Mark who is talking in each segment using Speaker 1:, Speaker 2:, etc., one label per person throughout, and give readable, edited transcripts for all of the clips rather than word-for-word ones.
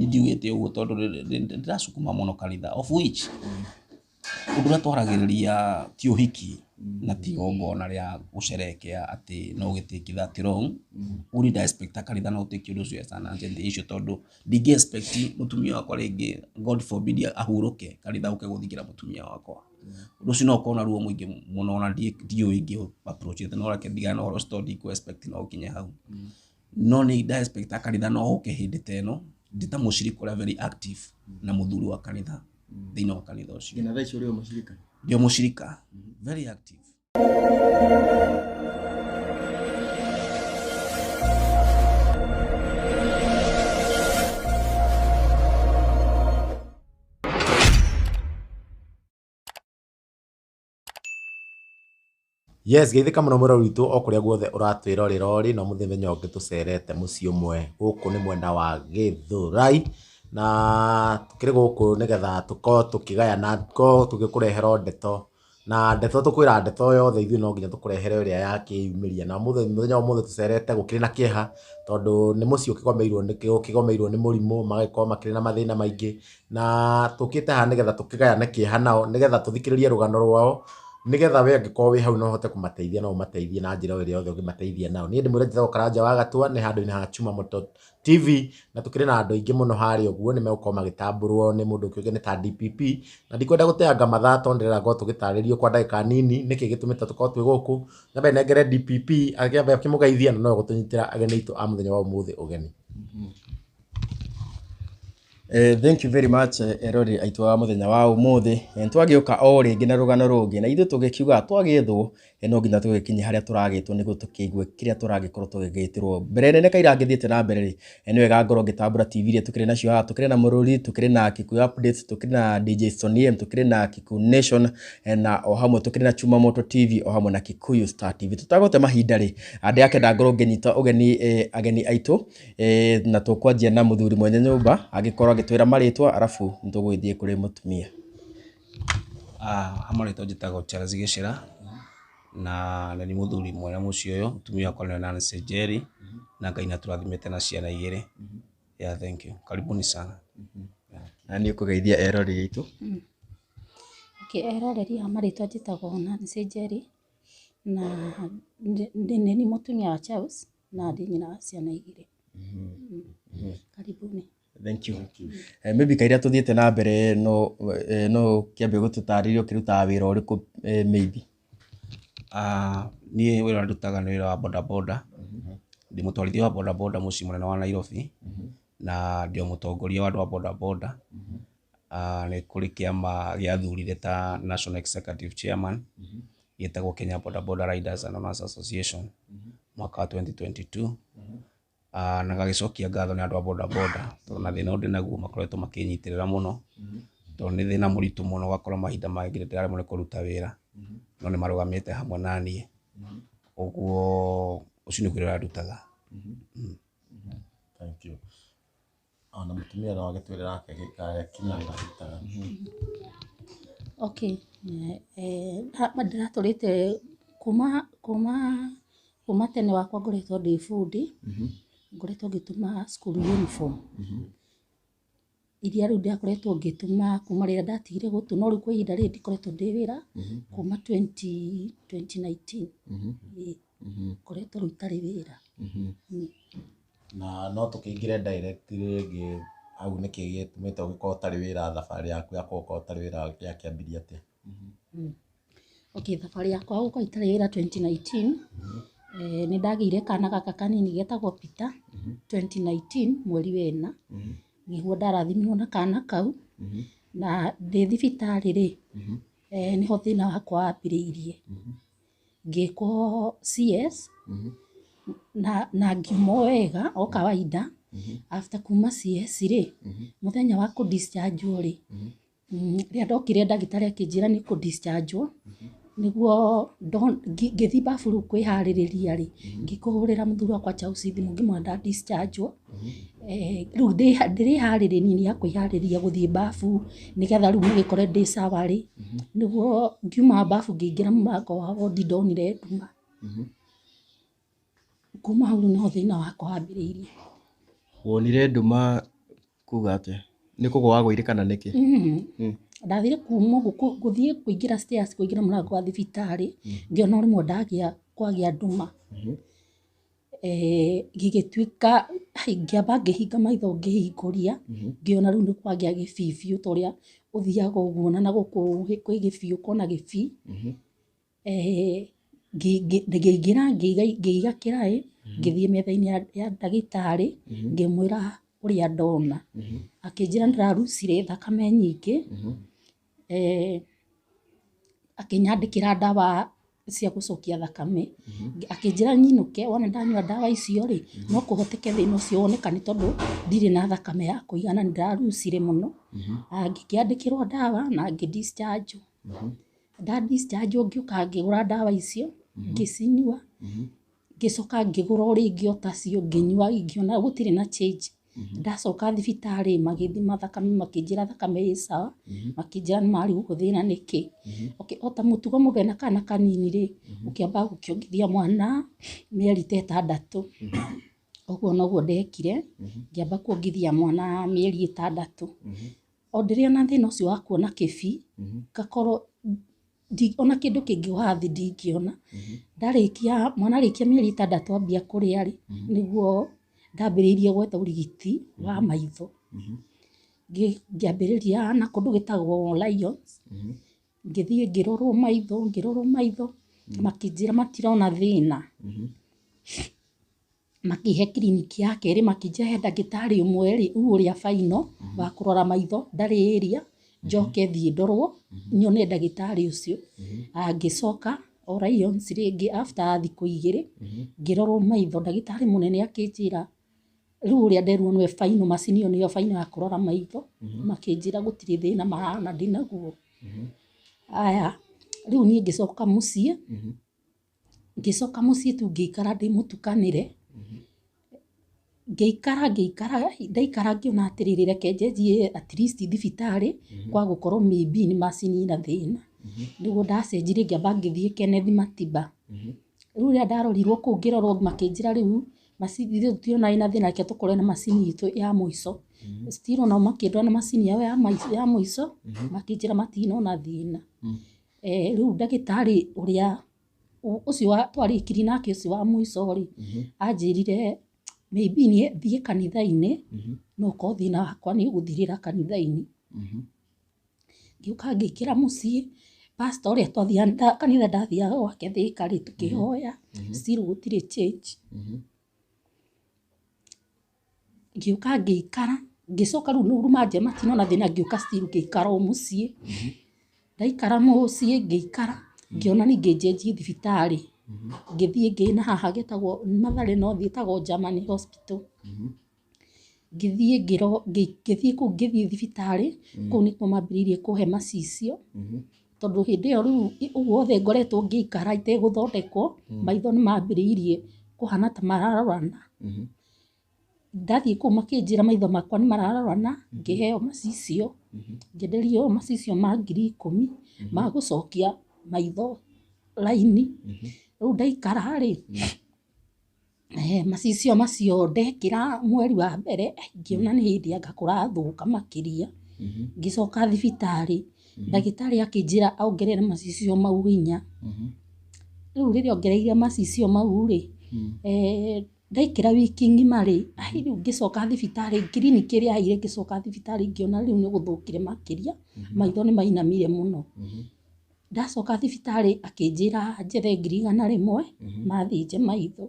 Speaker 1: Niĩ ndiugĩte ũguo tondũ ndĩracukuma mũno kanitha, of which ũndũ ũrĩa twaragĩrĩria ti ũhiki na ti igongona rĩa gũcerekea atĩ no ũgĩtake that wrong. Ũguo niĩ nda expect kanitha no ũtake ũndũ ũcio as an urgent issue, tondũ ndingĩ expect mũtumia wakwa rĩngĩ, God forbid, ahurũke, kanitha ũke gũthikĩra mũtumia wakwa. Ũndũ ũcio no ũkorwo na ruo mũingĩ mũno, ona ndiũĩ ingĩ approach no reke ndigane na ũhoro ũcio tondũ ndikũ expect no ũkinye hau. No nĩ nda expect kanitha no ũke hĩndĩ ta ĩno ndĩ ta mũcirika ũrĩa very active na mũthuri wa kanitha thĩinĩ wa kanitha ũcio.
Speaker 2: Nginya thaa ici ũrĩ o mũcirika?
Speaker 1: Ndĩ o mũcirika, very active.
Speaker 3: Yes, geithĩka mũno mwĩrori witũ o kũrĩa guothe ũratwĩrorera ũrĩ, na mũthenya ũngĩ tũcerete mũciĩ ũmwe gũkũ nĩ mwena wa Gĩthũrai, na tũkĩrĩ gũkũ nĩgetha tũkorwo tũkĩgayana, tũkorwo tũgĩkũrehera o ndeto, na ndeto tũkwĩra ndeto yothe ithuĩ no nginya tũkũrehere ĩrĩa yakĩyumĩria, na mũthenya wa ũmũthĩ tũcerete gũkĩrĩ na kĩeha, tondũ nĩ mũciĩ ũkĩgomeirwo nĩ mũrimũ, magagĩkorwo makĩrĩ na mathĩna maingĩ, na tũkĩte haha nĩgetha tũkĩgayane kĩeha nao, nĩgetha tũthikĩrĩrie rũgano rwao, nĩgetha we angĩkorwo wĩ hau no ũhote kũmateithia, no ũmateithie na njĩra o ĩrĩa yothe ũngĩmateithia nayo. Niĩ ndĩmwĩre njĩtagwo Karanja wa Gatua, nĩ handũ-inĩ ha Chuma Moto TV, na tũkĩrĩ na andũ aingĩ mũno harĩa ũguo, nĩ megũkorwo magĩtambũrwo nĩ mũndũ ũkĩũĩ nĩ ta DPP, na ndikwenda gũteanga mathaa tondũ ndĩrenda ngorwo tũgĩtarĩrio kwa ndagĩka nini nĩkĩ gĩtũmĩte tũkorwo twĩ gũkũ. Nyambe nengere DPP akĩambe akĩmũgeithia na nowe ũgũtũnyitĩra ageni aitũ a mũthenya wa ũmũthĩ ũgeni.
Speaker 2: Thank you very much, erori aitũ a mũthenya wa ũmũthĩ. Twagĩũka o rĩngĩ na rũgano rũngĩ, na ithuĩ tũgĩkiuga twagĩethwo, no nginya tũgĩkinye harĩa tũragĩtwo nĩguo tũkĩigue kĩrĩa tũragĩkorwo tũgĩgĩtĩrwo. Mbere nene kaira ngĩthiĩte na mbere rĩ, nĩ wega ngorwo ngĩtambũra TV iria tũkĩrĩ nacio haha. Tũkĩrĩ na Mũrũri, tũkĩrĩ na Kikuyu Updates, tũkĩrĩ na DJ Sony M, tũkĩrĩ na Kikuyu Nation, na o hamwe tũkĩrĩ na Chuma Moto TV, o hamwe na Kikuyu Star TV. Tũtagũte mahinda rĩ, ndĩrakĩenda ngorwo ngĩnyita ũgeni ageni aitũ, na tũkwanjia na mũthuri mwenye nyũmba angĩkorwo agĩtwĩra marĩtwa, arabu nĩtũgũgĩthiĩ kũrĩ mũtumia.
Speaker 1: Ha marĩtwa njĩtagwo Charles Gĩcĩra, na nĩ niĩ mũthuri mwene mũciĩ ũyũ. Mũtumia wakwa nĩwe Nancy Njeri, na Ngai nĩ atũrathimĩte na ciana igĩrĩ. Yeah, thank you. Karibuni sana.
Speaker 2: Na nĩ ũkũgeithia eroreri aitũ.
Speaker 4: Okay, eroreri a marĩtwa njĩtagwo Nancy Njeri, na nĩ niĩ mũtumia wa Charles na ndĩ nyina wa ciana igĩrĩ. Karibuni.
Speaker 2: Thank you. Maybe kaira tũthiĩte na mbere, no kĩambe gũtũtarĩria ũkĩrutaga wĩra ũrĩkũ, maybe.
Speaker 1: Niĩ wĩra ũrĩa ndutaga nĩ wĩra wa boda boda. Ndĩ mũtwarithia wa boda boda mũciĩ mũnene wa Nairobi, na ndĩ o mũtongoria wa andũ a boda boda. Nĩ kũrĩ kĩama gĩathurire ta National Executive Chairman gĩtagwo Kenya Boda Boda Riders and Owners Association mwaka wa 2022. Na ngagĩcokia ngatho nĩ andũ a boda boda tondũ na thĩna ũyũ ndĩnaguo makoretwo makĩnyitĩrĩra mũno, tondũ nĩ thĩna mũritũ mũno ũgakora mahinda mangĩ ndĩraremwo nĩ kũruta wĩra, no nĩ marũgamĩte hamwe na niĩ. Ũguo ũcio nĩguo wĩra ũrĩa ndutaga.
Speaker 3: Thank you. Ona mũtumia no agĩtwĩre nake kinya wĩra arutaga.
Speaker 4: Okay, ndĩratũrĩte kuma tene wakwa ngoretwo ndĩ bundi, ngoretwo ngĩtuma school uniform iria rĩu ndakoretwo ngĩtuma kuma rĩrĩa ndatigire gũtuma, no rĩu kwa ihinda rĩrĩ ndikoretwo ndĩ wĩra kuma 2019. Ĩĩ, ngoretwo rĩu itarĩ wĩra.
Speaker 3: Na no tũkĩingĩre direct rĩngĩ hau, nĩkĩ gĩtũmĩte ũgĩkorwo ũtarĩ wĩra? Thabarĩ yaku ya gũkorwo ũtarĩ wĩra yakĩambirie atĩa?
Speaker 4: Okay, thabarĩ yakwa ya gũkorwo itarĩ wĩra 2019, nĩ ndagĩire kana gaka kanini getagwo Peter 2019 mweri wena, nĩguo ndarathimirwo na kana kau, na ndĩ thibitarĩ rĩ, nĩho thĩna wakwa wambĩrĩirie. Ngĩkwo CS na ngiuma o wega o kawaida. After kuma CS rĩ, mũthenya wa kũ discharge rĩ, rĩrĩa ndokire ndagĩtarĩ akĩnjĩra nĩ kũ discharge, nĩguo ngĩthiĩ babu rĩu kwĩharĩrĩria rĩ, ngĩkũhũrĩra mũthuri wakwa Charles thimũ ngĩmwĩra nda discharge, rĩu ndĩrĩharĩrĩria ya kwĩharĩrĩria gũthiĩ babu nĩgetha rĩu mũgĩkore ndĩ sawa rĩ, nĩguo ngiuma babu ngĩingĩra mũrango wa wondi ndonire nduma. Kuma hau rĩu nĩho thĩna wakwa wambĩrĩirie.
Speaker 2: Wonire nduma? Kuga atĩa? Nĩ kũgwa wagũire kana nĩkĩ?
Speaker 4: Ndathire kuma ũguo gũthiĩ kũingĩra stairs, kũingĩra mũrango wa thibitarĩ, ngĩona o rĩmwe ndagĩa kwagĩa nduma. Gĩgĩtuĩka ngĩamba ngĩhinga maitho ngĩhingũria, ngĩona rĩu nĩ kwagĩa gĩbii biũ, ta ũrĩa ũthiaga ũguo na gũkũ kwĩ gĩbii ũkona gĩbii. Ngĩingĩra ngĩiga kĩraĩ, ngĩthiĩ metha-inĩ ya ndagĩtarĩ, ngĩmwĩra ũrĩa ndona. Akĩnjĩra nĩ ndĩrarucire thakame nyingĩ, akĩnyandĩkĩra ndawa cia gũcokia thakame. Akĩnjĩra nyinũke, wona ndanyua ndawa icio rĩ, no kũhoteke thĩna ũcio wonekane tondũ ndirĩ na thakame ya kũigana, nĩ ndĩrarucire mũno. Ngĩkĩandĩkĩrwo ndawa na ngĩ discharge wo. Nda discharge wo ngĩũka ngĩgũra ndawa icio, ngĩcinyua, ngĩcoka ngĩgũra o rĩngĩ o tacio ngĩnyua, ngĩona gũtirĩ na change. Ndacoka thibitarĩ magĩthima thakame makĩnjĩra thakame ĩ sawa, makĩnjĩra nĩ marigwo thĩna nĩkĩ. Okay, o ta mũtugo mũndũ ena kana kanini rĩ, ũkĩambaga gũkĩongithia mwana mĩeri ta 6. Ũguo noguo ndekire, ngĩamba kuongithia mwana mĩeri 6. O ndĩrĩ ona thĩna ũcio wa kuona kĩbii, ngakorwo ona kĩndũ kĩngĩgwa haha thĩ ndingĩona. Ndarĩkia, mwana arĩkia mĩeri 6 ambia kũrĩa rĩ, nĩguo ndambĩrĩirie gwetha ũrigiti wa maitho. Ngĩambĩrĩria na kũndũ gwĩtagwo Lions, ngĩthiĩ ngĩrorwo maitho, ngĩrorwo maitho, makĩnjĩra matirona thĩna. Makĩhe kiriniki ya kerĩ, makĩnjĩra he ndagĩtarĩ ũmwe rĩ, rĩu ũrĩa final wa kũrora maitho ndarĩ area, njoke thiĩ ndorwo nyone ndagĩtarĩ ũcio. Ngĩcoka o Lions rĩngĩ after thikũ 2, ngĩrorwo maitho, ndagĩtarĩ mũnene akĩnjĩra rĩu ũrĩa nderirwo nĩwe final, macini ĩyo nĩyo final ya kũrora maitho, makĩnjĩra gũtirĩ thĩna marona ndĩnaguo. Aya, rĩu niĩ ngĩcoka mũciĩ, ngĩcoka mũciĩ tu ngĩikara ndĩ mũtukanĩre. Ngĩikara ngĩikara, ndaikara ngĩona atĩrĩrĩ, reke njenjie at least thibitarĩ, kwa gũkorwo maybe nĩ macini ĩna thĩna. Nĩguo ndacenjirie ngĩamba ngĩthiĩ Kenneth Matiba. Rĩu rĩrĩa ndarorirwo kũu ngĩrorwo makĩnjĩra rĩu macini rĩu tũtirona ĩna thĩna, reke tũkũrore na macini itũ ya mũico. Still onao makĩndora na macini yao ya mũico, makĩnjĩra matinona thĩna. Rĩu ndagĩtarĩ ũrĩa ũcio twarĩkirie nake ũcio wa mũico rĩ, anjĩrire maybe niĩ thiĩ kanitha-inĩ, no ũkorwo thĩna wakwa nĩ ũgũthirĩra kanitha-inĩ. Ngĩũka ngĩingĩra mũciĩ, pastor ũrĩa twathiaga kanitha ndathiaga gwake Thĩka rĩ, tũkĩhoya, still gũtirĩ change. Ngĩũka ngĩikara, ngĩcoka rĩu rĩu manjĩra matinona thĩna, ngĩũka still ngĩikara o mũciĩ. Ndaikara mũciĩ ngĩikara, ngĩona ningĩ njenjie thibitarĩ. Ngĩthiĩ ngĩ na haha getagwo Mathare North ĩtagwo Germany Hospital. Ngĩthiĩ ngĩthiĩ kũu ngĩthiĩ thibitarĩ, kũu nĩkuo mambĩrĩirie kũhe macicio, tondũ hĩndĩ ĩyo rĩu ũguo wothe ngoretwo ngĩikara itegũthondekwo, maitho nĩ mambĩrĩirie kũhana ta mararorana. Ndathiĩ kũu makĩnjĩra maitho makwa nĩ mararorana, ngĩheo macicio, ngĩenderio macicio ma 10,000 ma gũcokia maitho raini. Rĩu ndaikara rĩ, macicio macio ndekĩra mweri wa mbere, ngĩona nĩ hĩndĩ anga kũrathũka makĩria. Ngĩcoka thibitarĩ, ndagĩtarĩ akĩnjĩra ongerere macicio mau hinya. Rĩu rĩrĩa ongereire macicio mau rĩ, ndaikĩra wiki ng'ima rĩ, rĩu ngĩcoka thibitarĩ, kiriniki ĩrĩa aheire ngĩcoka thibitarĩ ngĩona rĩu nĩ gũthũkire makĩria, maitho nĩ mainamire mũno. Ndacoka thibitarĩ akĩnjĩra njethe 100,000 mathĩnje maitho.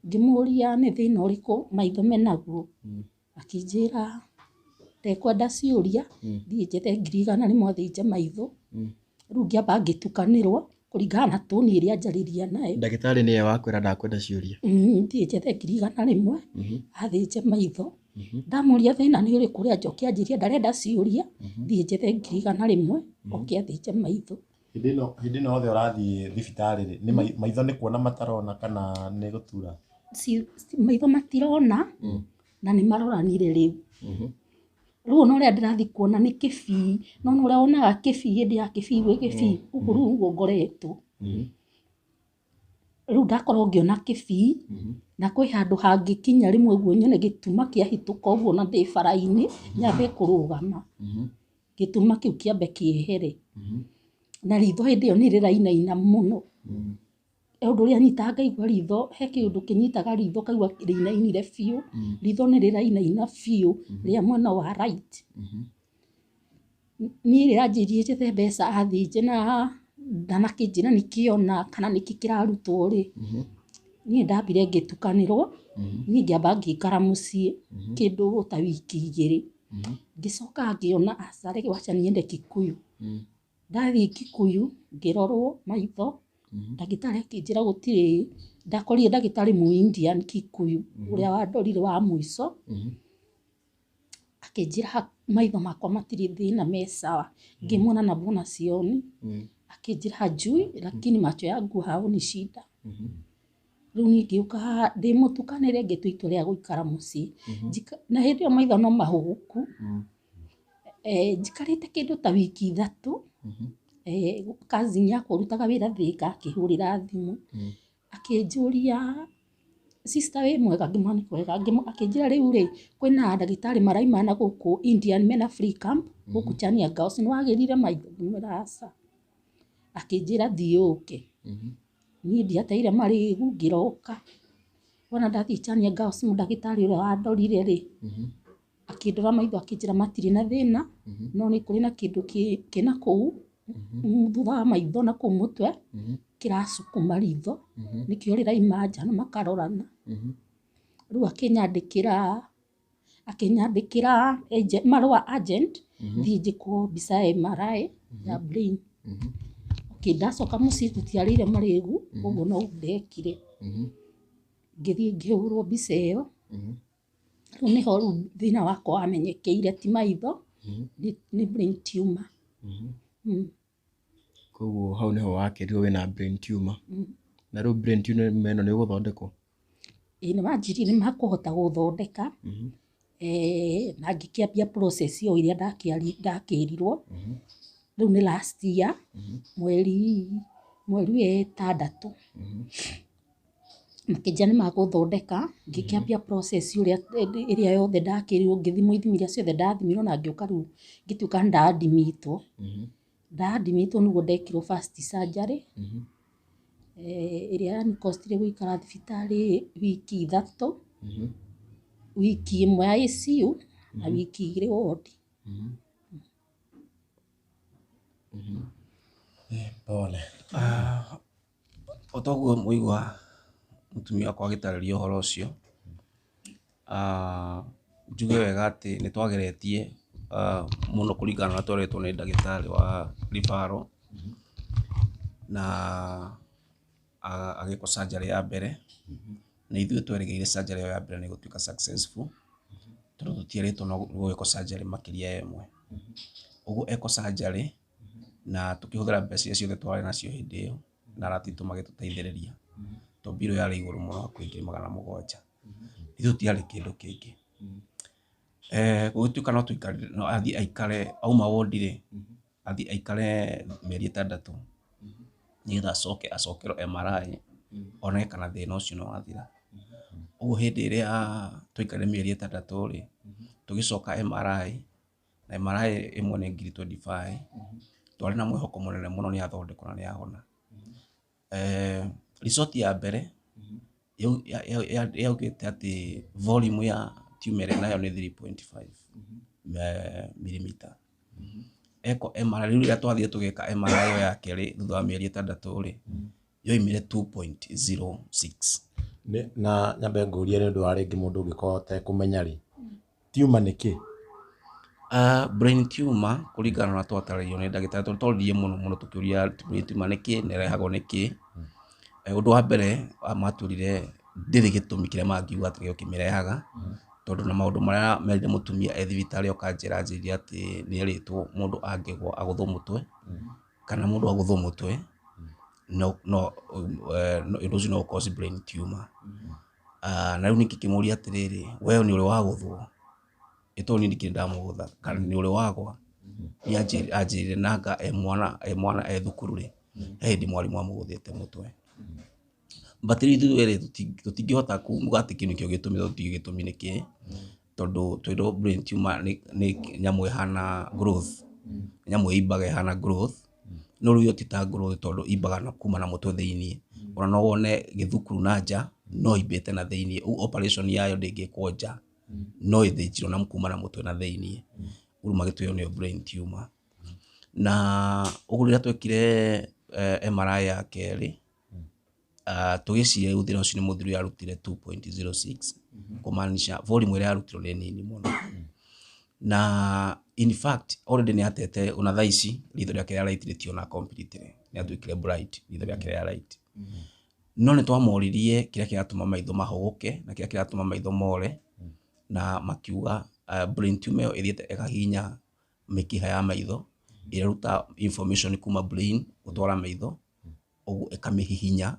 Speaker 4: Ngĩmũria nĩ thĩna ũrĩkũ maitho menaguo, akĩnjĩra ndekwenda ciũria, thiĩ njethe 100,000 athĩnje maitho. Rĩu ngĩamba ngĩtukanĩrwo kũringana na toni ĩrĩa anjarĩria nayo.
Speaker 2: Ndagĩtarĩ nĩwe wakwĩra ndakwenda ciũria.
Speaker 4: Thiĩ njethe 100,000 athĩnje maitho. Ndamũria thĩna nĩ ũrĩkũ, ũrĩa njoke anjĩrie ndarenda ciũria, thiĩ njethe 100,000 oke athĩnje maitho.
Speaker 3: Hĩndĩ ĩno yothe ũrathiĩ thibitarĩ rĩ, nĩ maitho nĩ kuona matarona kana nĩ gũtura?
Speaker 4: Maitho matirona na nĩ maroranire rĩu. Rĩu ona ũrĩa ndĩrathiĩ kuona nĩ kĩbii, no ona ũrĩa wonaga kĩbii hĩndĩ ya kĩbii gwĩ kĩbii, ũguo rĩu nĩguo ngoretwo. Rĩu ndakorwo ngĩona kĩbii na kwĩ handũ hangĩkinya rĩmwe ũguo nyone gĩtuma kĩahĩtũka ũguo na ndĩ bara-inĩ nyambe kũrũgama, gĩtuma kĩu kĩambe kĩehere. Na ritho hĩndĩ ĩyo nĩ rĩrainaina mũno. Ũndũ ũrĩa nyitaga ngaigua ritho, he kĩũndũ kĩnyitaga ritho ngaigua rĩinainire biũ. Ritho nĩ rĩrainaina biũ rĩa mwena wa right. Niĩ rĩranjĩrire njethe mbeca athĩnje na ndanakĩnjĩra nĩkĩona kana nĩkĩ kĩrarutwo rĩ, niĩ ndambire ngĩtukanĩrwo, niĩ ngĩamba ngĩikara mũciĩ kĩndũ ta wiki 2. Ngĩcoka ngĩona aca reke wacha niende Kikuyu. Ndathiĩ Kikuyu ngĩrorwo maitho, ndagĩtarĩ akĩnjĩra gũtirĩ, ndakorire ndagĩtarĩ mũ Indian Kikuyu ũrĩa wandorire wa mũico, akĩnjĩra maitho makwa matirĩ thĩna me sawa. Ngĩmuona na mbona sioni, akĩnjĩra hajui lakini macho yangu haoni shida. Rĩu niĩ ngĩũka ndĩ mũtukanĩre ngĩtua itua rĩa gũikara mũciĩ. Na hĩndĩ ĩyo maitho no mahũgũku. Njikarĩte kĩndũ ta wiki 3, cousin yakwa ũrutaga wĩra Thĩka akĩhũrĩra thimũ, akĩnjũria sister wĩ mwega, ngĩmwĩra nĩ kwega, akĩnjĩra rĩu rĩ kwĩna ndagĩtarĩ maraima na gũkũ Indian mena free camp gũkũ Chania Girls, nĩ wagĩrire maitho? Ngĩmwĩra aca. Akĩnjĩra thiĩ ũke. Niĩ ndiateire marĩgu ngĩroka. Wona ndathiĩ Chania Girls ndagĩtarĩ ũrĩa wandorire rĩ, akĩndora maitho akĩnjĩra matirĩ na thĩna, no nĩ kũrĩ na kĩndũ kĩna kũu thutha wa maitho na kũu mũtwe kĩracukuma ritho, nĩkĩo rĩraima nja na makarorana. Rĩu akĩnyandĩkĩra marũa agent, thiĩ njĩkwo mbica ya MRI ya brain. Okay, ndacoka mũciĩ tũtiarĩire marĩgu, ũguo no ndekire. Ngĩthiĩ ngĩhũrwo mbica ĩyo. Rĩu nĩho rĩu thĩna wakwa wamenyekeire ti maitho, nĩ brain tumor.
Speaker 2: Koguo hau nĩho wakĩrirwo wĩna brain tumor. Na rĩu brain tumor ĩno nĩ ũgũthondekwo?
Speaker 4: Ĩĩ nĩ manjĩrire nĩ makũhota gũthondeka. Na ngĩkĩambia process ĩyo ĩrĩa ndakĩrirwo. Rĩu nĩ last year, mweri wa 6. Makĩnjĩra nĩ magũthondeka, ngĩkĩambia process ũrĩa ĩrĩa yothe ndakĩrirwo, ngĩthimwo ithimi iria ciothe ndathimirwo na ngĩũka rĩu ngĩtuĩka nĩ ndaadimitwo. Ndaadimitwo nĩguo ndekirwo first surgery, ĩrĩa yanicostire gũikara thibitarĩ wiki 3, wiki 1 ya ICU na wiki 2 ward.
Speaker 3: Pole.
Speaker 1: O toguo mũigua mũtumia wakwa agĩtarĩria ũhoro ũcio, njuge wega atĩ nĩ twageretie mũno kũringana na ũrĩa twerĩtwo nĩ ndagĩtarĩ wa referral, na agĩkwo surgery ya mbere, na ithuĩ twerĩgĩrĩire surgery ĩyo ya mbere nĩ ĩgũtuĩka successful, tondũ tũtierĩtwo no gũgĩkwo surgery makĩria ya ĩmwe. Ũguo ekwo surgery, na tũkĩhũthĩra mbeca iria ciothe twarĩ nacio hĩndĩ ĩyo, na arata aitũ magĩtũteithĩrĩria, tondũ mbirũ yarĩ igũrũ mũno hakuhĩ ngiri 700. Ithuĩ tũtiarĩ kĩndũ kĩngĩ. Gũgĩtuĩka no tũikarire, no athiĩ aikare, auma ward rĩ, athiĩ aikare mĩeri 6, nĩgetha acoke acokerwo MRI, one kana thĩna ũcio nĩ wathira. Ũguo hĩndĩ ĩrĩa twaikarire mĩeri 6 rĩ, tũgĩcoka MRI, na MRI ĩmwe nĩ ngiri 25, twarĩ na mwĩhoko mũnene mũno nĩ athondekwo na nĩ ahona. Result ya mbere yaugĩte atĩ volume ya tumor ĩrĩa nayo nĩ 3.5 millimeter. Eko MRI, rĩu rĩrĩa twathire tũgĩka MRI ĩyo ya kerĩ thutha wa mĩeri 6 rĩ, yoimire 2.06.
Speaker 3: Na nyambe ngũrie nĩ ũndũ wa rĩngĩ mũndũ ũngĩkorwo atekũmenya rĩ, tumor nĩ kĩ?
Speaker 1: Brain tumor kũringana na ũrĩa twatarĩirio nĩ ndagĩtarĩ, tondũ tworirie mũno mũno tũkĩũria brain tumor nĩ kĩ na ĩrehagwo nĩ kĩ. Ũndũ wa mbere matwĩrire ndĩrĩ gĩtũmi kĩrĩa mangiuga atĩ nĩkĩo kĩmĩrehaga, tondũ na maũndũ marĩa merire mũtumia e thibitarĩ oka njĩra anjĩrire atĩ nĩ erĩtwo mũndũ angĩgwa agũthwo mũtwe, kana mũndũ agũthwo mũtwe, no ũndũ ũcio no ũ cause brain tumor. Na rĩu niĩ ngĩkĩmũria atĩrĩrĩ, we nĩ ũrĩ wagũthwo? Ĩ tondũ niĩ ndikĩrĩ ndamũgũtha, kana nĩ ũrĩ wagwa? Niĩ anjĩrire nanga e mwana e thukuru rĩ, he hĩndĩ mwarimũ amũgũthĩte mũtwe. But rĩu ithuĩ erĩ tũtingĩhota kuga atĩ kĩu nĩkĩo gĩtũmi, tondũ tũtiũĩ gĩtũmi nĩ kĩĩ, tondũ twĩrwo brain tumor nĩ nyamũ ĩhana growth, nĩ nyamũ ĩimbaga ĩhana growth, no rĩu ĩyo ti ta growth tondũ ĩimbaga na kuma na mũtwe thĩiniĩ. Ona no wone gĩthukuru na nja no ĩimbĩte na thĩiniĩ, ũguo operation yayo ndĩngĩkwo nja, no ĩthĩnjirwo na kuma na mũtwe na thĩiniĩ. Rĩu magĩtwĩra nĩyo brain tumor. Na ũguo rĩrĩa twekire MRI ya kerĩ, tũgĩciria rĩu thĩna ũcio nĩ mũthiru yarutire 2.06, kũmaanisha volume ĩrĩa yarutirwo nĩ nini mũno. Na in fact already nĩ atete ona thaa ici ritho rĩake rĩa right rĩtiona completely, nĩ atuĩkire blind ritho rĩake rĩa right. No nĩ twamoririe kĩrĩa kĩratũma maitho mahũgũke na kĩrĩa kĩratũma maitho more, na makiuga brain tumor ĩyo ĩthiĩte ĩkahihinya mĩkiha ya maitho, ĩraruta information kuma brain gũtwara maitho, ũguo ĩkamĩhihinya,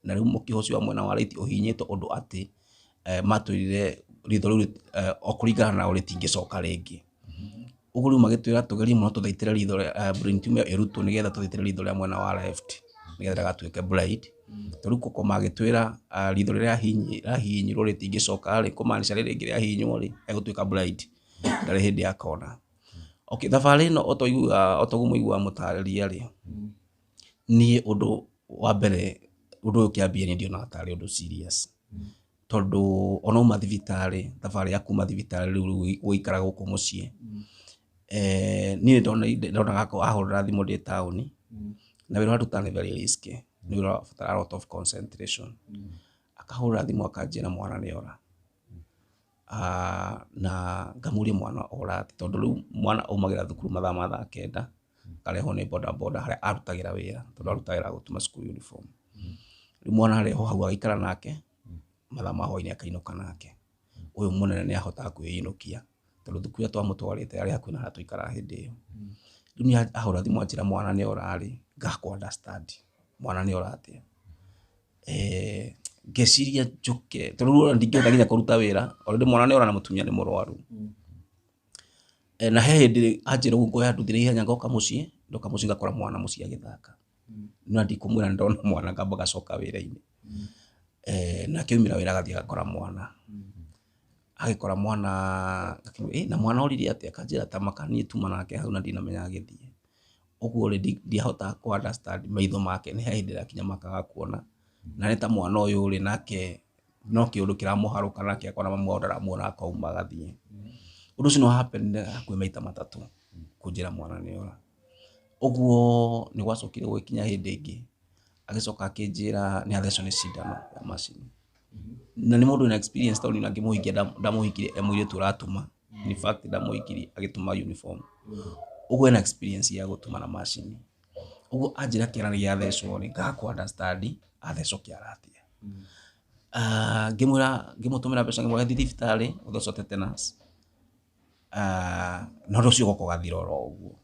Speaker 1: na rĩu mũkiha ũcio wa mwena wa right ũhihinyĩtwo ũndũ atĩ matwĩrire ritho rĩu o kũringana nao rĩtingĩcoka rĩngĩ. Ũguo rĩu magĩtwĩra tũgerie mũno tũthaitĩre ritho rĩa brain tumor ĩyo ĩrutwo nĩgetha tũthaitĩre ritho rĩa mwena wa left nĩgetha rĩgatuĩke blind. Tondũ rĩu koko magĩtwĩra ritho rĩrĩa rĩahihinyirwo rĩtingĩcoka rĩ, kũmaanisha rĩrĩ rĩngĩ rĩahihinywo rĩ, egũtuĩka blind, ndarĩ hĩndĩ akona. Okay, thabarĩ ĩno o ta ũguo mũiguaga mũtarĩria rĩ, niĩ ũndũ wa mbere ũndũ ũyũ ũkĩambia niĩ ndionaga tarĩ ũndũ serious, tondũ ona uma thibitarĩ, thabarĩ ya kuma thibitarĩ rĩu gũikara gũkũ mũciĩ, niĩ ndonaga ahũrĩra thimũ ndĩ taũni, na wĩra ũrĩa ndutaga nĩ very risky, nĩ wĩra ũrabatara a lot of concentration. Akahũrĩra thimũ akanjĩra mwana nĩ ora. Na ngamũria mwana ora atĩa, tondũ rĩu mwana aumagĩra thukuru mathaa ma thaa 9, akarehwo nĩ boda boda harĩa arutagĩra wĩra, tondũ arutagĩra gũtuma school uniform. Rĩu mwana arehwo hau agaikara nake, mathaa ma hwaĩ-inĩ akainũka nake. Ũyũ mũnene nĩ ahotaga kwĩinũkia, tondũ thukuru ĩrĩa twamũtwarĩte yarĩ hakuhĩ na harĩa twaikaraga hĩndĩ ĩyo. Rĩu niĩ ahũra thimũ anjĩra mwana nĩ ora rĩ, ngaga kũ understand mwana nĩ ora atĩa. Ngeciria njũke, tondũ rĩu ona ndingĩhota nginya kũruta wĩra, already mwana nĩ ora na mũtumia nĩ mũrwaru. Na he hĩndĩ anjĩra ũguo ngoya nduthi na ihenya ngoka mũciĩ, ndoka mũciĩ ngakora mwana mũciĩ agĩthaka. No ndikũmwĩra nĩ ndona mwana ngamba ngacoka wĩra-inĩ. Nake aumĩra wĩra agathiĩ agakora mwana. Agĩkora mwana akĩmwĩra, na mwana orire atĩa? Akanjĩra ta maka niĩ tuma nake hau na ndinamenya agĩthiĩ. Ũguo rĩ ndiahotaga kũ understand maitho make, nĩ he hĩndĩ ĩrakinya makaga kuona. Na nĩ ta mwana ũyũ rĩ, nake no kĩũndũ kĩramũharũka nake akona mamu wao ndaramuona akauma agathiĩ. Ũndũ ũcio nĩ wa happen hakuhĩ maita matatũ kũnjĩra mwana nĩ ora. Ũguo nĩ gwacokire gũgĩkinya hĩndĩ ĩngĩ, agĩcoka akĩnjĩra nĩ athecwo nĩ cindano ya macini. Na nĩ mũndũ wĩna experience tondũ niĩ ngĩmũhikia ndamũhikirie e mũirĩtu ũratuma. In fact ndamũhikirie agĩtuma uniform. Ũguo ena experience ya gũtuma na macini. Ũguo anjĩra kĩara nĩ gĩathecwo rĩ, ngaga kũ understand athecwo kĩara atĩa. Ngĩmwĩra, ngĩmũtũmĩra mbeca ngĩmwĩra thiĩ thibitarĩ ũthecwo tetanus. Na ũndũ ũcio ũgoka ũgathira oro ũguo.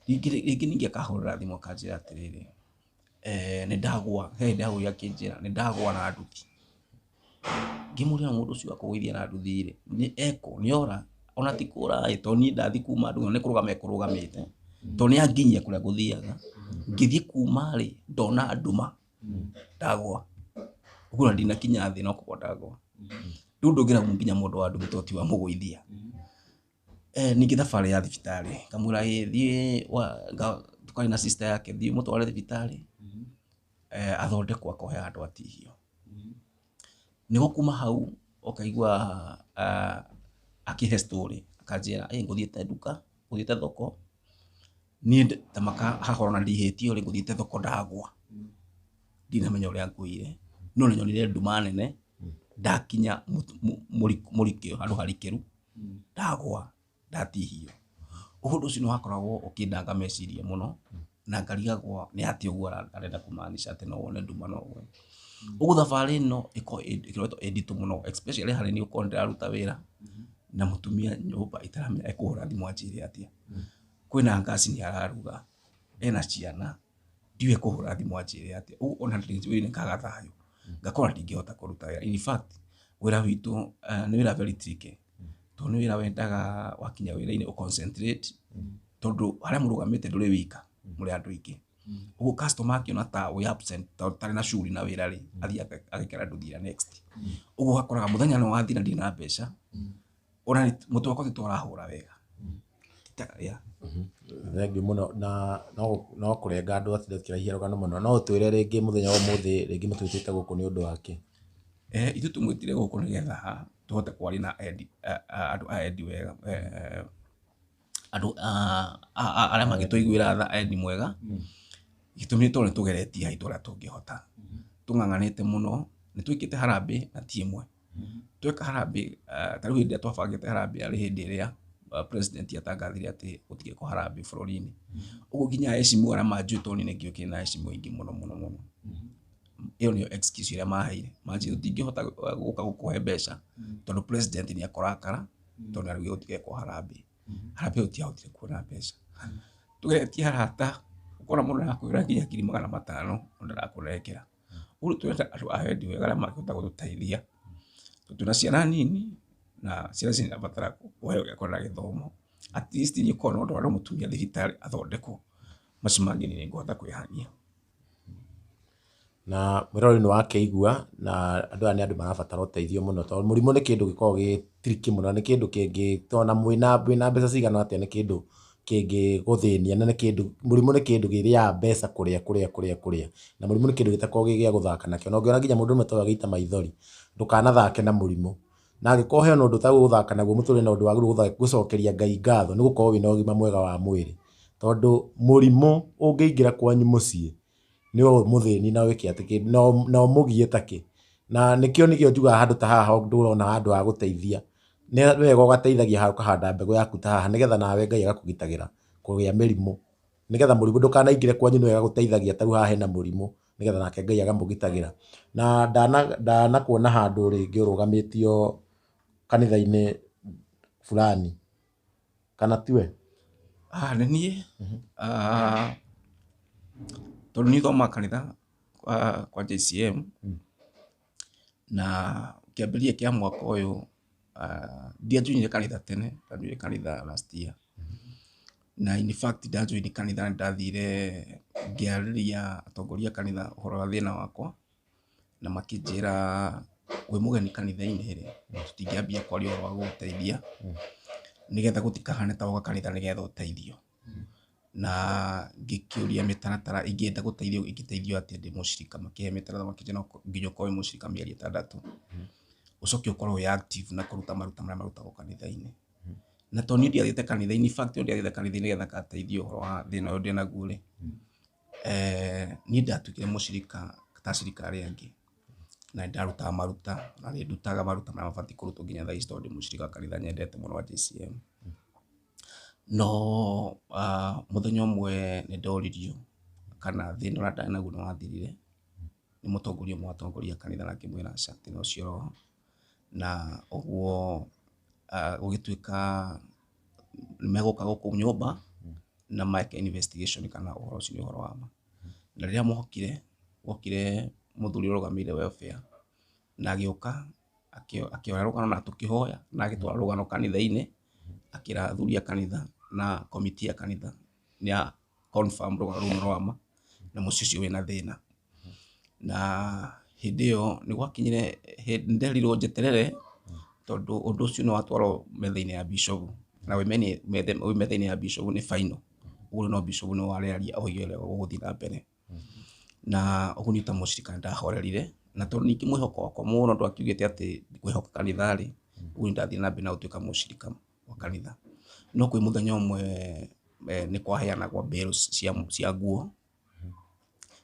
Speaker 1: Rĩngĩ ningĩ akahũrĩra thimũ akanjĩra atĩrĩrĩ, nĩ ndagũa, he hĩndĩ ahũrire akĩnjĩra nĩ ndagũa na nduthi. Ngĩmũria mũndũ ũcio akũgũithia na nduthi rĩ, nĩ ekũ, nĩ ora? Ona ti kũra ĩ, tondũ niĩ ndathiĩ kuma nduthi nĩ kũrũgama ekũrũgamĩte. Tondũ nĩ anginyia kũrĩa ngũthiaga. Ngĩthiĩ kuma rĩ, ndona nduma, ndagũa. Ũguo ona ndinakinya thĩ no kũgũa ndagũa. Rĩu ndũngĩra nginya mũndũ wa nduthi tondũ ti wamũgũithia. Ningĩ thabarĩ ya thibitarĩ, ngamwĩra ĩ thiĩ tũkarĩ na sister yake, thiĩ ũmũtware thibitarĩ, athondekwo akohe handũ atihio. Nĩguo kuma hau ũkaigua akĩhe story, akanjĩra ĩ ngũthiĩte nduka, ngũthiĩte thoko, niĩ ta maka haha ona ndihĩtio rĩ, ngũthiĩte thoko ndagũa. Ndinamenya ũrĩa ngũire, no nĩ nyonire nduma nene, ndakinya mũrikĩro, handũ harikĩru, ndagũa, ndatihio. Ũguo ũndũ ũcio nĩ wakoragwo ũkĩndanga meciria mũno, na ngarigagwo nĩ atĩa ũguo arenda kũmaanisha atĩ no wone nduma no ũgwe. Ũguo thabarĩ ĩno ĩkoretwo ĩ nditũ mũno, especially harĩ niĩ gũkorwo ndĩraruta wĩra na mũtumia nyũmba itaramenya ekũhũra thimũ anjĩre atĩa. Kwĩna ngaci nĩ araruga, ena ciana, ndiũĩ ekũhũra thimũ anjĩre atĩa. Ũguo ona ndĩ ngaga thayũ, ngakorwo ndingĩhota kũruta wĩra. In fact, wĩra witũ nĩ wĩra very tricky, tondũ nĩ wĩra wendaga wakinya wĩra-inĩ ũ concentrate, tondũ harĩa mũrũgamĩte ndũrĩ wika, mũrĩ andũ aingĩ. Ũguo customer akĩona ta wĩ absent, ta ũtarĩ na shughuli na wĩra rĩ, athiĩ agekera nduthi ĩrĩa next. Ũguo ũgakoraga mũthenya nĩ wathira ndirĩ na mbeca, ona mũtwe wakwa ti ta ũrahũra wega. Yeah.
Speaker 3: Thengiũ mũno na no kũrenga andũ atĩ ndũkĩraihia rũgano mũno. No ũtwĩre rĩngĩ mũthenya wa ũmũthĩ rĩngĩ mũtwĩtĩte gũkũ nĩ ũndũ wa kĩ?
Speaker 1: Ithuĩ tũmwĩtire gũkũ nĩgetha tũhote kwaria na endi, andũ a endi wega, andũ arĩa mangĩtũiguĩra tha endi mwega. Gĩtũmi nĩ tondũ nĩ tũgeretie haitũ ũrĩa tũngĩhota. Tũng'ang'anĩte mũno, nĩ twĩkĩte harambee na ti ĩmwe. Tweka harambee, ta rĩu hĩndĩ ĩrĩa twabangĩte harambee yarĩ hĩndĩ ĩrĩa president atangathire atĩ gũtigĩkwo harambee bũrũri-inĩ. Ũguo nginya aheshimiwa arĩa manjũĩ tondũ niĩ nĩ ngĩũkire na aheshimiwa aingĩ mũno mũno mũno. Ĩyo nĩyo excuse ĩrĩa maheire. Manjĩrire tũtingĩhota gũka gũkũhe mbeca tondũ president nĩ ekũrakara tondũ nĩ araugire gũtigekwo harambee. Harambee ĩyo tũtiahotire kuona mbeca. Tũgeretie arata, ũkona mũndũ arakwĩra nginya 500,000 no ndarakũnengera. Ũguo rĩu tũrenda andũ a wendi wega arĩa mangĩhota gũtũteithia. Tondũ twĩna ciana nini na ciana ici nĩirabatara kũheo gĩa kũrĩa na gĩthomo. At least niĩ korwo no ndware mũtumia thibitarĩ athondekwo, macio mangĩ niĩ nĩngũhota kwĩhania.
Speaker 3: Na mwĩroreri nĩ wakĩigua na andũ aya nĩ andũ marabatara ũteithio mũno tondũ mũrimũ nĩ kĩndũ gĩkoragwo gĩ tricky mũno, nĩ kĩndũ kĩngĩ ona mwĩna mbeca cigana atĩa nĩ kĩndũ kĩngĩgũthĩnia na nĩ kĩndũ, mũrimũ nĩ kĩndũ kĩrĩaga mbeca kũrĩa kũrĩa kũrĩa kũrĩa, na mũrimũ nĩ kĩndũ gĩtakoragwo gĩ gĩa gũthaka nakĩo, na ũngĩona nginya mũndũ ũmwe ta ũyũ agĩita maithori, ndũkanathake na mũrimũ. Na angĩkorwo hena ũndũ ũtagĩrĩirwo gũthaka naguo mũtũrĩre na ũndũ wagĩrĩirwo gũcokeria Ngai ngatho nĩ gũkorwo wĩna ũgima mwega wa mwĩrĩ, tondũ mũrimũ ũngĩingĩra kwanyu mũciĩ nĩ ũmũthĩni na wĩke atĩ na ũmũgie takĩ. Na nĩkĩo nĩkĩo njugaga handũ ta haha ndũrona handũ ha gũteithia, nĩ wega ũgateithagia handũ ũkahanda mbegũ yaku ta haha nĩgetha nawe Ngai agakũgitagĩra kũgĩa mĩrimũ, nĩgetha mũrimũ ndũkanaingĩre kwanyu, nĩ wega gũteithagia ta rĩu haha hena mũrimũ nĩgetha nake Ngai agamũgitagĩra. Na ndanakuona handũ rĩngĩ ũrũgamĩtio kanitha-inĩ fulani, kana tiwe?
Speaker 1: Nĩ niĩ. Tondũ niĩ thomaga kanitha kwa JCM, na kĩambĩrĩria kĩa mwaka ũyũ ndiajoinire kanitha tene, ndajoinire kanitha last year. Na in fact ndajoini kanitha nĩ ndathire ngĩarĩria atongoria a kanitha ũhoro wa thĩna wakwa, na makĩnjĩra wĩ mũgeni kanitha-inĩ rĩ, tũtingĩambia kwaria ũhoro wa gũgũteithia nĩgetha gũtikahane ta woka kanitha nĩgetha ũteithio. Na ngĩkĩũria mĩtaratara ingĩenda gũteithio ingĩteithio atĩa ndĩ mũcirika, makĩhe mĩtaratara makĩnjĩra no nginya ũkorwo wĩ mũcirika mĩeri 6, ũcoke ũkorwo wĩ active na kũruta maruta marĩa marutagwo kanitha-inĩ. Na tondũ niĩ ndiathiĩte kanitha-inĩ, in fact ndiathiĩte kanitha-inĩ nĩgetha ngateithio ũhoro wa thĩna ũyũ ndĩnaguo rĩ, niĩ ndatuĩkire mũcirika ta acirika arĩa angĩ, na nĩndarutaga maruta, na nĩ ndutaga maruta marĩa mabatiĩ kũrutwo nginya thaa ici tondũ ndĩ mũcirika wa kanitha nyendete mũno wa JCM. No mũthenya ũmwe nĩ ndoririo kana thĩna ũrĩa ndarĩ naguo nĩ wathirire, nĩ mũtongoria ũmwe watongoria kanitha na ngĩmwĩra aca thĩna ũcio ũroho. Na ũguo gũgĩtuĩka nĩ megũka gũkũ nyũmba na meke investigation kana ũhoro ũcio nĩ ũhoro wa ma. Na rĩrĩa mokire, gokire mũthuri ũrũgamĩrĩire welfare na agĩũka akĩoya rũgano na tũkĩhoya na agĩtwara rũgano kanitha-inĩ, akĩra athuri a kanitha na komiti ya kanitha nĩ ya confirm rũgano rũu nĩ rwa ma na mũciĩ ũcio wĩna thĩna. Na hĩndĩ ĩyo nĩ gwakinyire nĩ nderirwo njeterere tondũ ũndũ ũcio nĩ watwarwo metha-inĩ ya bishop, na wĩ metha-inĩ ya bishop nĩ final, ũguo no bishop nĩwe ũrĩaria oige ũrĩa gũgũthiĩ na mbere. Na ũguo niĩ ta mũcirika nĩ ndahorerire, na tondũ ningĩ mwĩhoko wakwa mũno ndwakiugĩte atĩ ngwĩhoka kanitha rĩ, ũguo nĩ ndathire na mbere na gũtuĩka mũcirika wa kanitha. No kwĩ mũthenya ũmwe nĩ kwaheanagwo bales cia nguo,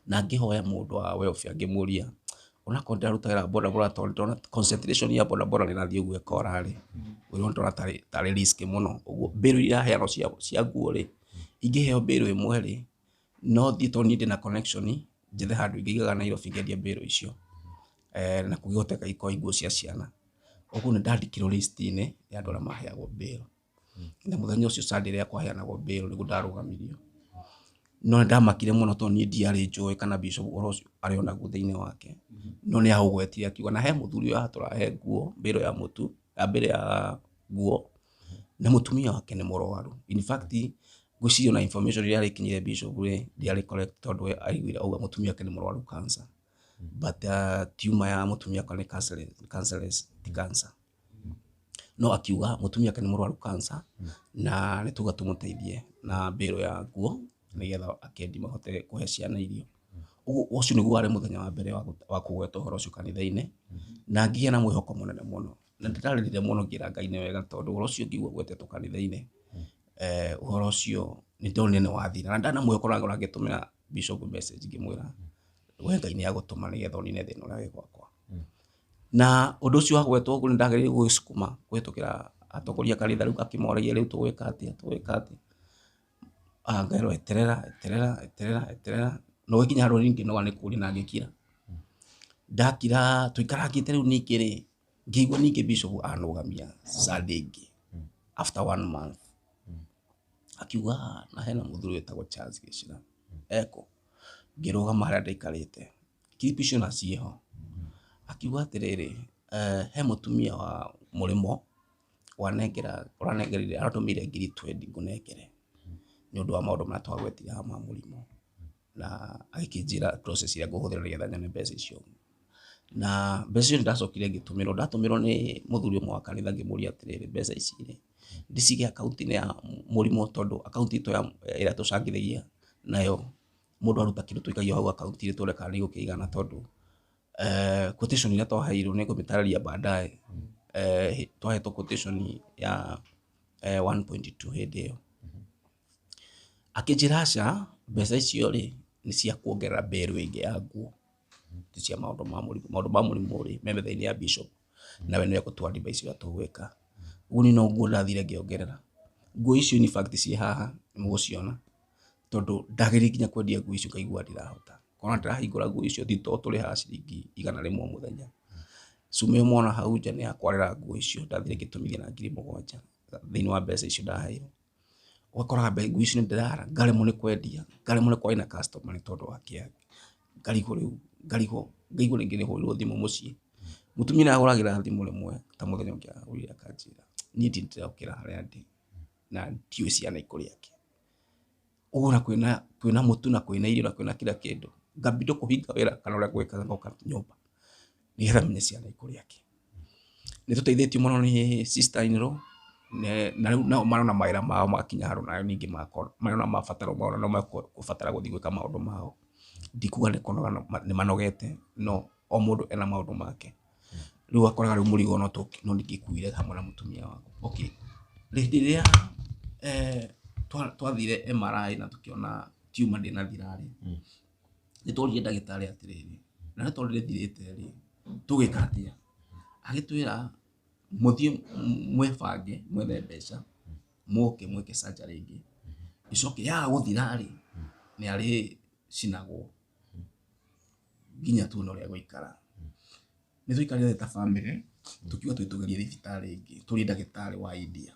Speaker 1: na ngĩhoya mũndũ wa welfare ngĩmũria onakorwo ndĩraruta wĩra wa bodaboda tondũ ndĩrona concentration ya bodaboda nĩ ĩrathiĩ ũguo ĩkora rĩ, ũyũ ndĩrona tarĩ risk mũno. Ũguo bale iria iraheanwo cia nguo rĩ, ingĩheo bale ĩmwe rĩ, no thiĩ tondũ niĩ ndĩna connection njethe handũ ingĩigaga Nairobi ngendie bale icio, na kũngĩhoteka ikorwo nguo cia ciana. Ũguo nĩ ndandĩkirwo list-inĩ ya andũ arĩa maheagwo bale. Na mũthenya ũcio Sunday ĩrĩa kwaheanagwo bale nĩguo ndarũgamirio. No nĩ ndamakire mũno tondũ niĩ ndiarĩ njũĩ kana bishop ũhoro ũcio arĩ onaguo thĩinĩ wake. No nĩ aũgwetire akiuga na he mũthuri ũyũ haha tũrahe nguo bale ya mũtu, bale ya nguo, na mũtumia wake nĩ mũrwaru. In fact Ngwĩciria ona information ĩrĩa yarĩkinyire bishop rĩ ndĩarĩ correct, tondũ we aiguire auga mũtumia wake nĩ mũrwaru cancer, but tumor ya mũtumia wakwa nĩ cancerous, ti cancer. No akiuga mũtumia wake nĩ mũrwaru cancer na nĩ tuga tũmũteithie na mbĩrũ ya nguo nĩgetha akendi mahote kũhe ciana irio. Ũguo ũcio nĩguo warĩ mũthenya wa mbere wa kũgweta ũhoro ũcio kanitha-inĩ, na ngĩgĩa na mwĩhoko mũnene mũno, na ndĩrarĩrire mũno ngĩra Ngai nĩ wega, tondũ ũhoro ũcio ngĩigua ũgwetetwo kanitha-inĩ, ũhoro ũcio nĩ ndonire nĩ wathira, na ndarĩ na mwĩhoko na ngĩtũmĩra bishop message ngĩmwĩra we Ngai nĩ agũtũma nĩgetha ũnine thĩna ũrĩa wĩ gwakwa. Na ũndũ ũcio wa gwetwo ũguo nĩ ndageririe gũgĩcukuma kũhĩtũkĩra atongoria a kanitha, rĩu akĩmoragia rĩu tũgwĩka atĩa, tũgwĩka atĩa. Ngerwo eterera, eterera, eterera, eterera, na ũgĩkinya handũ niĩ ngĩnoga nĩ kũũria na ngĩkira. Ndakira tũikarangĩte rĩu ningĩ rĩ, ngĩigua ningĩ bishop anũgamia Sunday ĩngĩ after one month. Akiuga na hena mũthuri wĩtagwo Charles Gĩcira eko. Ngĩrũgama harĩa ndaikarĩte, clip icio na ciĩho. Akiuga atĩrĩrĩ, he mũtumia wa mũrĩmo wanengera, ũranengerire, aratũmĩire 20,000 ngũnengere nĩ ũndũ wa maũndũ marĩa twagwetire haha ma mũrimũ, na agĩkĩnjĩra process ĩrĩa ngũhũthĩra nĩgetha nyone mbeca icio. Na mbeca icio nĩndacokire ngĩtũmĩrwo, ndatũmĩrwo nĩ mũthuri ũmwe wa kanitha ngĩmũria atĩrĩrĩ, mbeca ici rĩ ndĩcige akaunti-inĩ ya mũrimũ, tondũ akaunti itũ ĩrĩa tũcangithagia nayo mũndũ aruta kĩndũ tũikagia hau akaunti-inĩ tuone kana nĩ igũkĩigana, tondũ quotation ĩrĩa twaheirwo nĩ ngũmĩtarĩria baadaye. Twahetwo quotation ya 1.2 hĩndĩ ĩyo. Akĩnjĩra aca, mbeca icio rĩ nĩ cia kuongerera mbĩrũ ĩngĩ ya nguo, ti cia maũndũ ma mũrimũ. Maũndũ ma mũrimũ rĩ me metha-inĩ ya bishop, nawe nĩwe ekũtũ advise ũrĩa tũgwĩka. Ũguo niĩ noguo ndathire ngĩongerera nguo icio. In fact ciĩ haha nĩmũgũciona, tondũ ndageririe nginya kwendia nguo icio ngaigua ndirahota, kona ndĩrahingũra nguo icio thitoo tũrĩhaga ciringi 100 o mũthenya. Cuma ĩyo mwana hau nja nĩ ya kwarĩra nguo icio, ndathire ngĩtũmithia na 7,000 thĩinĩ wa mbeca icio ndaheirwo. Ũgakoraga nguo icio nĩ ndĩrara ngaremwo nĩ kwendia, ngaremwo nĩ kwaria na customer nĩ tondũ wa kĩeha. Ngarigwo rĩu, ngarigwo, ngaigua rĩngĩ nĩ hũrĩrwo thimũ mũciĩ. Mũtumia nĩ ahũragĩra thimũ rĩmwe, ta mũthenya ũngĩ ahũrire akanjĩra niĩ ndĩrokĩra harĩa ndĩ na ndiũĩ ciana ikũrĩa kĩ. Ũguo na kwĩna mũtu na kwĩna irio na kwĩna kila kĩndũ, ngambindwo kũhinga wĩra kana ũrĩa ngwĩkaga ngoka nyũmba nĩgetha menye ciana ikũrĩa kĩ. Nĩ tũteithĩtio mũno nĩ sister in law, na rĩu nao marona mawĩra mao magakinya handũ nayo ningĩ marona mabataro mao no mekũbatara gũthiĩ gwĩka maũndũ mao. Ndikuga nĩ kũnoga nĩ manogete, no o mũndũ ena maũndũ make. Rĩu ũgakoraga rĩu mũrigo no ndingĩkuire hamwe na mũtumia wakwa. Okay, hĩndĩ ĩrĩa twathire MRI na tũkĩona tumor ndĩnathira rĩ, nĩ tworirie ndagĩtarĩ atĩrĩrĩ, na nĩ tondũ ndĩthirĩte rĩ, tũgwĩka atĩa? Agĩtwĩra mũthiĩ mwĩbange mwethe mbeca mũke mwĩke surgery ĩngĩ, ĩcoke yaga gũthira rĩ, nĩ arĩcinagwo nginya tuone ũrĩa gũikara. Nĩ twaikarire thĩ ta bamĩrĩ tũkiuga twĩ tũgerie thibitarĩ ĩngĩ, tũrie ndagĩtarĩ wa India.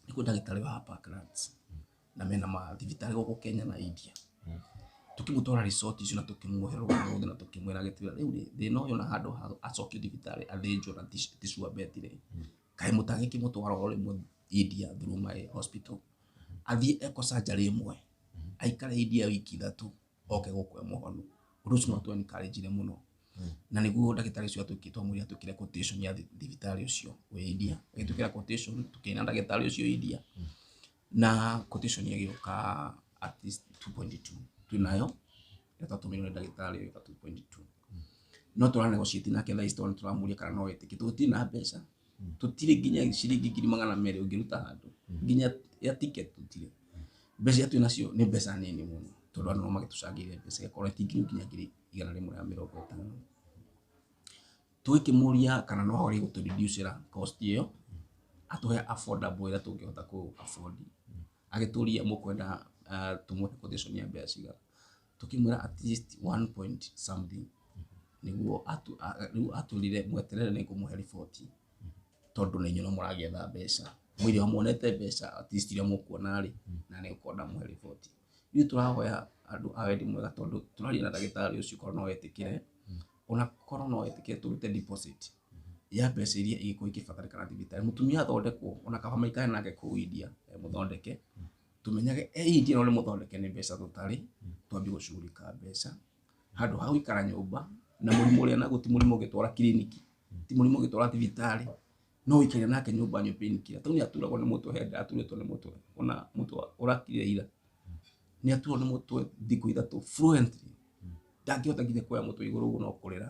Speaker 1: Nĩ kwĩ ndagĩtarĩ wa Parklands na mena mathibitarĩ gũkũ Kenya na India. Tũkĩmũtwara resort icio na tũkĩmuohe rũgano ruothe na tũkĩmwĩra, agĩtwĩra rĩu rĩ thĩna ũyũ na handũ ha acokio thibitarĩ athĩnjwo na ti sure bet rĩ, kaĩ mũtangĩkĩmũtwara o rĩmwe India through my hospital, athiĩ ekwo surgery ĩmwe, aikare India wiki 3, oke gũkũ e mũhonu. Ũndũ ũcio nĩ watũ encourage mũno, na nĩguo ndagĩtarĩ ũcio atwĩkĩte, twamwĩrire atwĩkĩre quotation ya thibitarĩ ũcio wĩ India. Agĩtwĩkĩra quotation, tũkĩina ndagĩtarĩ ũcio India na quotation ĩgĩũka at least 2.2. Twĩnayo ĩrĩa twatũmĩirwo nĩ ndagĩtarĩ, ĩgĩũka 2.2, no tũra negotiate nake thaa ici tondũ nĩtũramũria kana no etĩkie. Tũtirĩ na mbeca, tũtirĩ nginya ciringi 200,000 ũngĩruta handũ nginya ya ticket, tũtirĩ. Mbeca iria twĩ nacio nĩ mbeca nini mũno, tondũ andũ no magĩtũcangĩire mbeca ĩgakorwo ti nginya 150,000. Tũgĩkĩmũria kana no ahote gũtũ reduce cost ĩyo, atũhe affordable ĩrĩa tũngĩhota kũ afford. Agĩtũria mũkwenda tũmũhe quotation ya mbeca cigana? Tũkĩmwĩra at least one point something nĩguo rĩu atwĩrire mweterere nĩ ngũmũhe riboti, tondũ na inyuĩ no mũragĩetha mbeca, mwĩrĩ muonete mbeca at least iria mũkuona rĩ, na nĩ gũkorwo ndamũhe riboti. Ithuĩ tũrahoya andũ a wendi mwega, tondũ tũraria na ndagĩtarĩ ũcio korwo no etĩkĩre, ona korwo no etĩkĩre tũrute deposit ya mbeca iria igĩkorwo igĩbatarĩkana thibitarĩ, mũtumia athondekwo, ona kaba maikare nake kũu India mũthondeke. Tumenyage India no nĩ mũthondeke nĩ mbeca tũtarĩ, twambie gũcugurika mbeca handũ ha gũikara nyũmba na mũrimũ ũrĩa naguo ti mũrimũ ũngĩtwara kiriniki, ti mũrimũ ũngĩtwara thibitarĩ, no ũikaire nake nyũmba anyue painkiller. Tondũ nĩ aturagwo nĩ mũtwe, hĩndĩ aturĩtwo nĩ mũtwe, ona mũtwe ũrakirire ira, nĩ aturwo nĩ mũtwe thikũ 3 fluently, ndangĩhota nginya kuoya mũtwe igũrũ ũguo no kũrĩra.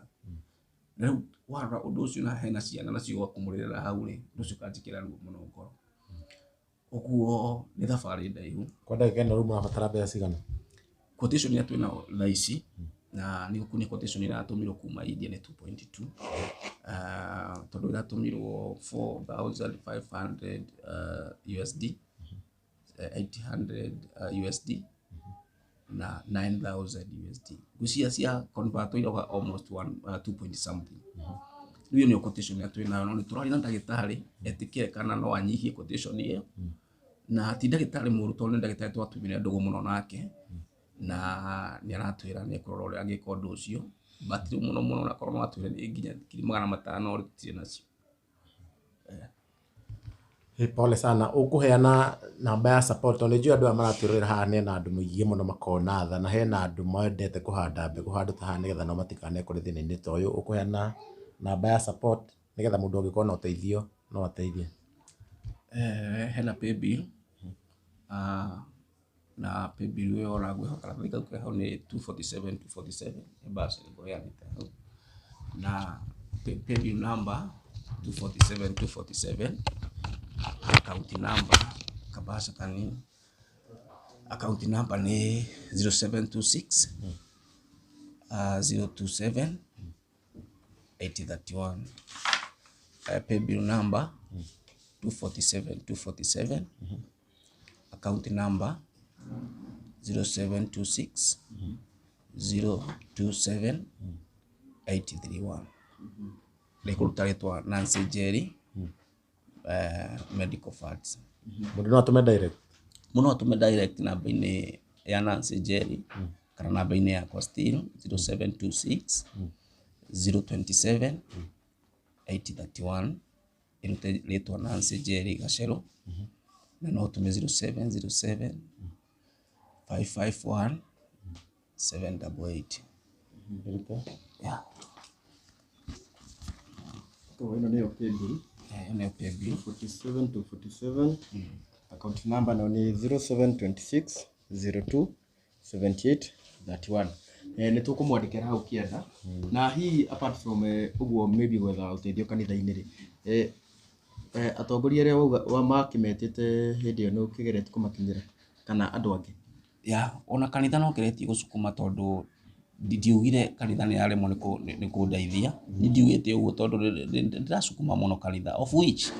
Speaker 1: Na rĩu warora ũndũ ũcio na hena ciana nacio ũgakũmũrĩrĩra hau rĩ, ũndũ ũcio ũkanjĩkĩra ruo mũno ngoro. Ũguo nĩ thabarĩ ndaihu.
Speaker 3: Kwa ndagĩka ĩno rĩu mũrabatara mbeca cigana?
Speaker 1: Quotation ĩrĩa twĩnayo thaa ici, na nĩ nĩ quotation ĩratũmirwo kuma India nĩ 2.2, tondũ ĩratũmirwo 4500 USD, 800 USD na 9000 USD. Ngwĩciria cia convert irauga almost one, 2 point something. Rĩu ĩyo nĩyo quotation ĩrĩa twĩnayo, no nĩ tũraria na ndagĩtarĩ etĩkĩre kana no anyihie quotation ĩyo, na ti ndagĩtarĩ mũũru tondũ nĩ ndagĩtarĩ twatumire ndũgũ mũno nake, na nĩ aratwĩra nĩ ekũrora ũrĩa angĩka ũndũ ũcio, but rĩu mũno mũno onakorwo no atwĩre nĩ nginya 500,000 rĩ, tũtirĩ nacio.
Speaker 3: Pole sana. Ũkũheana namba ya support tondũ nĩ njũĩ andũ aya maratwĩrorera haha nĩ andũ mũingĩ mũno makoragwo na tha na hena andũ mendete kũhanda mbegũ handũ ta haha nĩgetha nao matikanekore thĩna-inĩ ta ũyũ. Ũkũheana namba ya support nĩgetha mũndũ angĩkorwo na ũteithio no ateithie.
Speaker 1: Hena paybill, na paybill ĩyo ona ngwĩhoka karatathi kau ke hau nĩ 247 247, nĩ mbaca ngũheanĩte hau, na paybill number 247 247, account number kabaca kanini, account number nĩ 0726 027 831, paybill number 247 247, account number 0726 027 831. Rĩkũruta rĩtwa Nancy Njeri, Medical Funds.
Speaker 3: Mũndũ no atũme direct?
Speaker 1: Mũno atũme direct namba-inĩ ya Nancy Njeri kana namba-inĩ yakwa still 0726 027 831, ĩrute rĩtwa Nancy Njeri Gacerũ, na no ũtũme 0707 551 788. Yeah.
Speaker 2: Ĩno nĩyo paybill.
Speaker 1: Ĩyo nĩyo paybill.
Speaker 2: 47 to 47. Account number nayo nĩ 0726 02 78 31. Nĩ tũkũmwandĩkĩra hau kĩanda. Na hihi apart from ũguo maybe gwetha ũteithio kanitha-inĩ rĩ, atongoria arĩa wauga makĩmetĩte hĩndĩ ĩyo nĩ ũkĩgeretie kũmakinyĩra kana andũ angĩ?
Speaker 1: Ya, ona kanitha no ngeretie gũcukuma tondũ ndiugire kanitha nĩ yaremwo nĩ kũndeithia. Niĩ ndiugĩte ũguo tondũ ndĩracukuma mũno kanitha, of which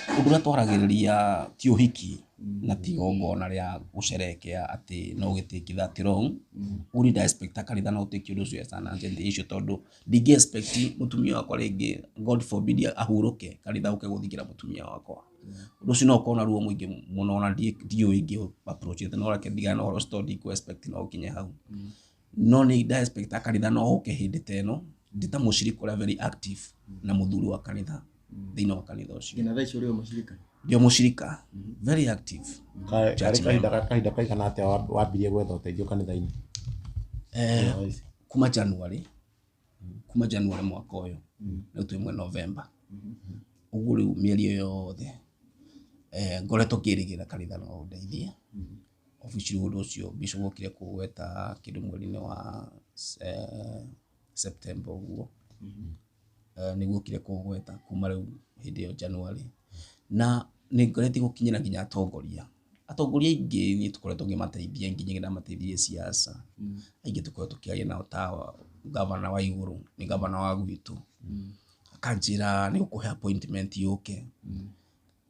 Speaker 1: ũndũ ũrĩa twaragĩrĩria ti ũhiki na ti igongona rĩa gũcerekea atĩ no ũgĩtake that long. Ũguo niĩ nda expect kanitha no ũtake ũndũ ũcio as an urgent issue, tondũ ndingĩ expect mũtumia wakwa rĩngĩ, God forbid, ahurũke kanitha ũke gũthikĩra mũtumia wakwa. Ũndũ ũcio no ũkorwo na ruo mũingĩ mũno, ona ndiũĩ ingĩ approach ĩte, no reke ndigane na ũhoro ũcio tondũ ndikũ expect no ũkinye hau. No nĩ nda expect kanitha no ũke hĩndĩ ta ĩno ndĩ ta mũcirika ũrĩa very active na mũthuri wa kanitha thĩinĩ wa kanitha ũcio.
Speaker 2: Nginya thaa ici ũrĩ o mũcirika?
Speaker 1: Ndĩ o mũcirika, very active.
Speaker 3: Karĩ kahinda kaigana atĩa wambirie gwetha ũteithio kanitha-inĩ?
Speaker 1: Kuma January mwaka ũyũ, rĩu twĩ mwe November, ũguo rĩu mĩeri ĩyo yothe ngoretwo ngĩrĩgĩrĩra kanitha no ũndeithie. Officially ũndũ ũcio bishop okire kũgweta kĩndũ mweri-inĩ wa September ũguo, nĩguo okire kũgweta kuma rĩu hĩndĩ ĩyo January, na nĩ ngoretio gũkinyĩra nginya atongoria aingĩ niĩ tũkoretwo ngĩmateithia, nginya ndamateithirie siasa, aingĩ tũkoretwo tũkĩaria nao ta gavana wa igũrũ, nĩ gavana wa gwitũ, akanjĩra nĩ gũkũhe appointment yũke.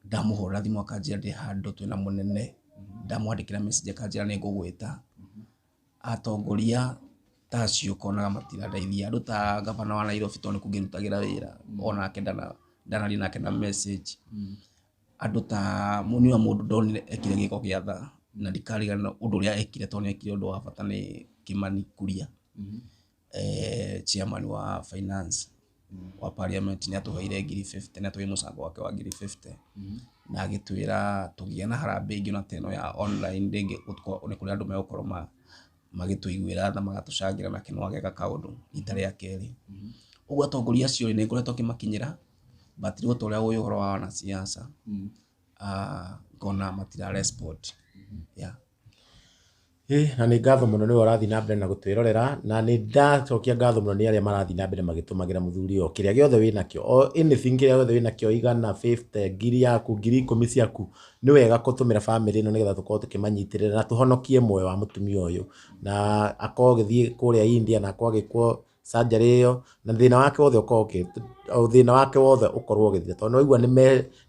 Speaker 1: Ndamũhũrĩra thimũ akanjĩra ndĩ handũ twĩna mũnene, ndamwandĩkĩra message akanjĩra nĩ ngũgwĩta. Atongoria ta acio ũkonaga matirandeithia, andũ ta gavana wa Nairobi tondũ nĩkuo ngĩrutagĩra wĩra, onake ndanaria nake na message. Andũ ta niĩ mũndũ ndonire ekire gĩko gĩa tha na ndikariganĩrwo ũndũ ũrĩa ekire, tondũ nĩ ekire ũndũ wa bata, nĩ Kimani Kuria, chairman wa finance wa parliament, nĩ atũheire ngiri 50, nĩ atũheire mũcango wake wa ngiri 50. Na agĩtwĩra tũngĩgĩa na harambee ĩngĩ ona ta ĩno ya online rĩngĩ nĩ kũrĩ andũ megũkorwo magĩtũiguĩra tha, magatũcangĩra, nake no ageka kaũndũ rita rĩa kerĩ. Ũguo atongoria acio nĩ ngoretwo ngĩmakinyĩra, but rĩu ta ũrĩa ũĩ ũhoro wa wanasiasa, ngona matira respond. Yeah.
Speaker 3: Ĩ, na nĩ ngatho mũno nĩwe ũrathiĩ na mbere na gũtwĩrorera, na nĩ ndacokia ngatho mũno nĩ arĩa marathiĩ na mbere magĩtũmagĩra mũthuri ũyũ kĩrĩa gĩothe wĩnakĩo, o anything kĩrĩa gĩothe wĩnakĩo, igana, 50, ngiri yaku, 10,000 ciaku, nĩ wega gũtũmĩra bamĩrĩ ĩno nĩgetha tũkorwo tũkĩmanyitĩrĩra na tũhonokie muoyo wa mũtumia ũyũ, na akorwo agĩthiĩ kũrĩa India na akorwo agĩkwo surgery ĩyo, na thĩna wake wothe ũkorwo thĩna wake wothe ũkorwo ũgĩthira, tondũ nĩ waigua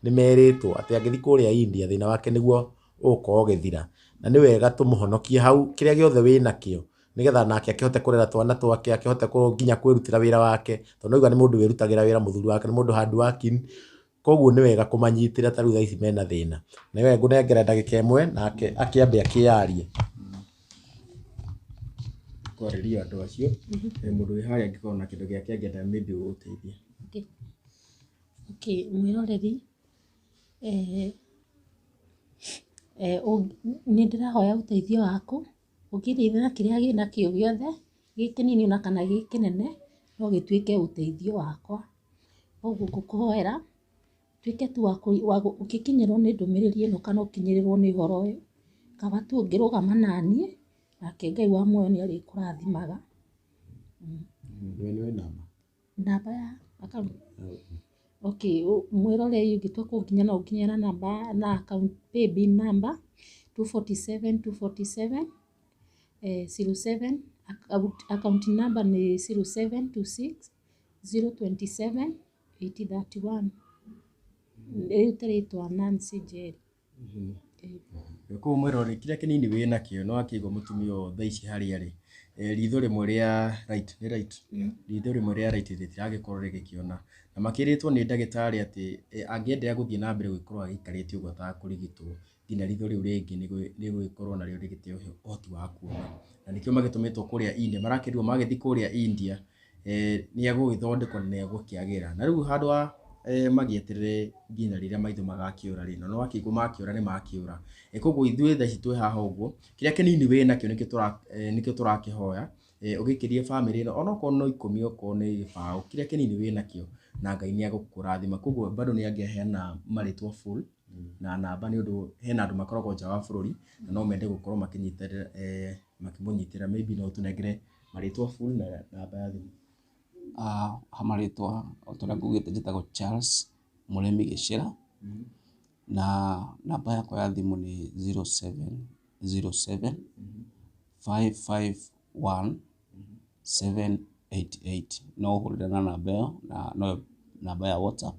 Speaker 3: nĩ merĩtwo atĩ angĩthiĩ kũrĩa India thĩna wake nĩguo ũgũkorwo ũgĩthira. Na nĩ wega tũmũhonokie hau kĩrĩa gĩothe wĩnakĩo, nĩgetha nake akĩhote kũrera twana twake, akĩhote nginya kwĩrutĩra wĩra wake, tondũ nĩwaigua nĩ mũndũ wĩrutagĩra wĩra, mũthuri wake nĩ mũndũ hard working, koguo nĩ wega kũmanyitĩra ta rĩu thaa ici mena thĩna. Nĩ wega ngũnengere ndagĩka ĩmwe nake akĩambe akĩyarie.
Speaker 2: Kwarĩria andũ acio, mũndũ wĩ harĩa angĩkorwo na kĩndũ gĩake angĩenda maybe gũgũteithia.
Speaker 4: Okay, mwĩroreri, nĩ ndĩrahoya ũteithio waku, ũngĩndeithia na kĩrĩa wĩnakĩo gĩothe, gĩ kĩnini ona kana gĩ kĩnene, no gĩtuĩke ũteithio wakwa. Ũguo ngũkũhoera ũtuĩke tu wa ũngĩkinyĩrwo nĩ ndũmĩrĩri ĩno kana ũkinyĩrĩrwo nĩ ũhoro ũyũ, kaba tu ũngĩrũgama naniĩ, nake Ngai wa muoyo nĩ arĩkũrathimaga. Namba ya account. Okay, mwĩroreri, ũngĩtua kũnginya no ũnginye na namba na account paybill number 247 247 07, account number nĩ 0726 027 831, rĩu rĩtwa Nancy Njeri.
Speaker 2: Koguo mwĩroreri, kĩrĩa kĩnini wĩnakĩo nĩ wakĩigua mũtumia ũyũ thaa ici harĩa arĩ, ritho rĩmwe rĩa right, nĩ right, ritho rĩmwe rĩa right rĩtiragĩkorwo rĩgĩkĩona, na makĩrĩtwo nĩ ndagĩtarĩ atĩ angĩendelea gũthiĩ na mbere gũkorwo agĩikarĩte ũguo atakũrigitwo, nginya ritho rĩu rĩngĩ nĩ rĩgũgĩkorwo narĩo rĩgĩte ũhoti wa kuona, na nĩkĩo magĩtũmĩtwo kũrĩa India, marakĩrwo magĩthiĩ kũrĩa India nĩ egũgĩthondekwo na nĩ egũkĩagĩra. Na rĩu handũ ha magĩeterere nginya rĩrĩa maitho magakĩũra rĩ, na nĩ wakĩigua makĩũra nĩ makĩũra. Koguo ithuĩ thaa ici twĩ haha ũguo, kĩrĩa kĩnini wĩnakĩo nĩkĩo tũrakĩhoya, ũgĩikĩrie bamĩrĩ ĩno, onokorwo no 10, okorwo nĩ 0, kĩrĩa kĩnini wĩnakĩo, na Ngai nĩ egũkũrathima. Koguo bado nĩ angĩheana marĩtwa full na namba, nĩ ũndũ hena andũ makoragwo nja wa bũrũri na no mende gũkorwo makĩnyitĩrĩra, makĩmũnyitĩrĩra, maybe no ũtũnengere marĩtwa full na namba ya thimũ.
Speaker 1: Ha marĩtwa, o ta ũrĩa ngugĩte, njĩtagwo Charles Mũrĩmi Gĩcĩra, na namba yakwa ya thimũ nĩ 0707 551 788. No ũhũrĩre na namba ĩyo, na noyo namba ya WhatsApp,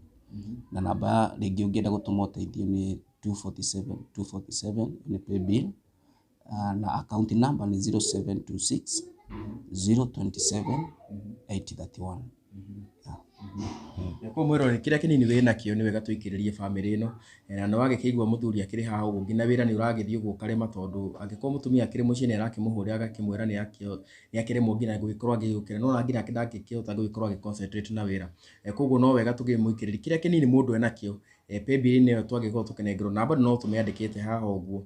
Speaker 1: na namba rĩngĩ ũngĩenda gũtũma ũteithio nĩ 247 247, nĩ paybill, na account number nĩ 0726 027 831.
Speaker 2: Koguo mwĩroreri, kĩrĩa kĩnini wĩnakĩo nĩ wega tũikĩrĩrie bamĩrĩ ĩno, na nĩ wagĩkĩigua mũthuri akĩrĩ haha ũguo, nginya wĩra nĩ ũragĩthiĩ ũguo ũkarema, tondũ angĩkorwo mũtumia akĩrĩ mũciĩ nĩ arakĩmũhũrĩra agakĩmwĩra nĩ akĩremwo nginya gũgĩkorwo agĩũkĩra, no nginya ndangĩkĩhota gũgĩkorwo agĩ concentrate na wĩra. Koguo no wega tũkĩmũikĩrĩrie kĩrĩa kĩnini mũndũ enakĩo, paybill ĩyo twagĩkorwo tũkĩnengerwo na bado no tũmĩandĩkĩte haha ũguo,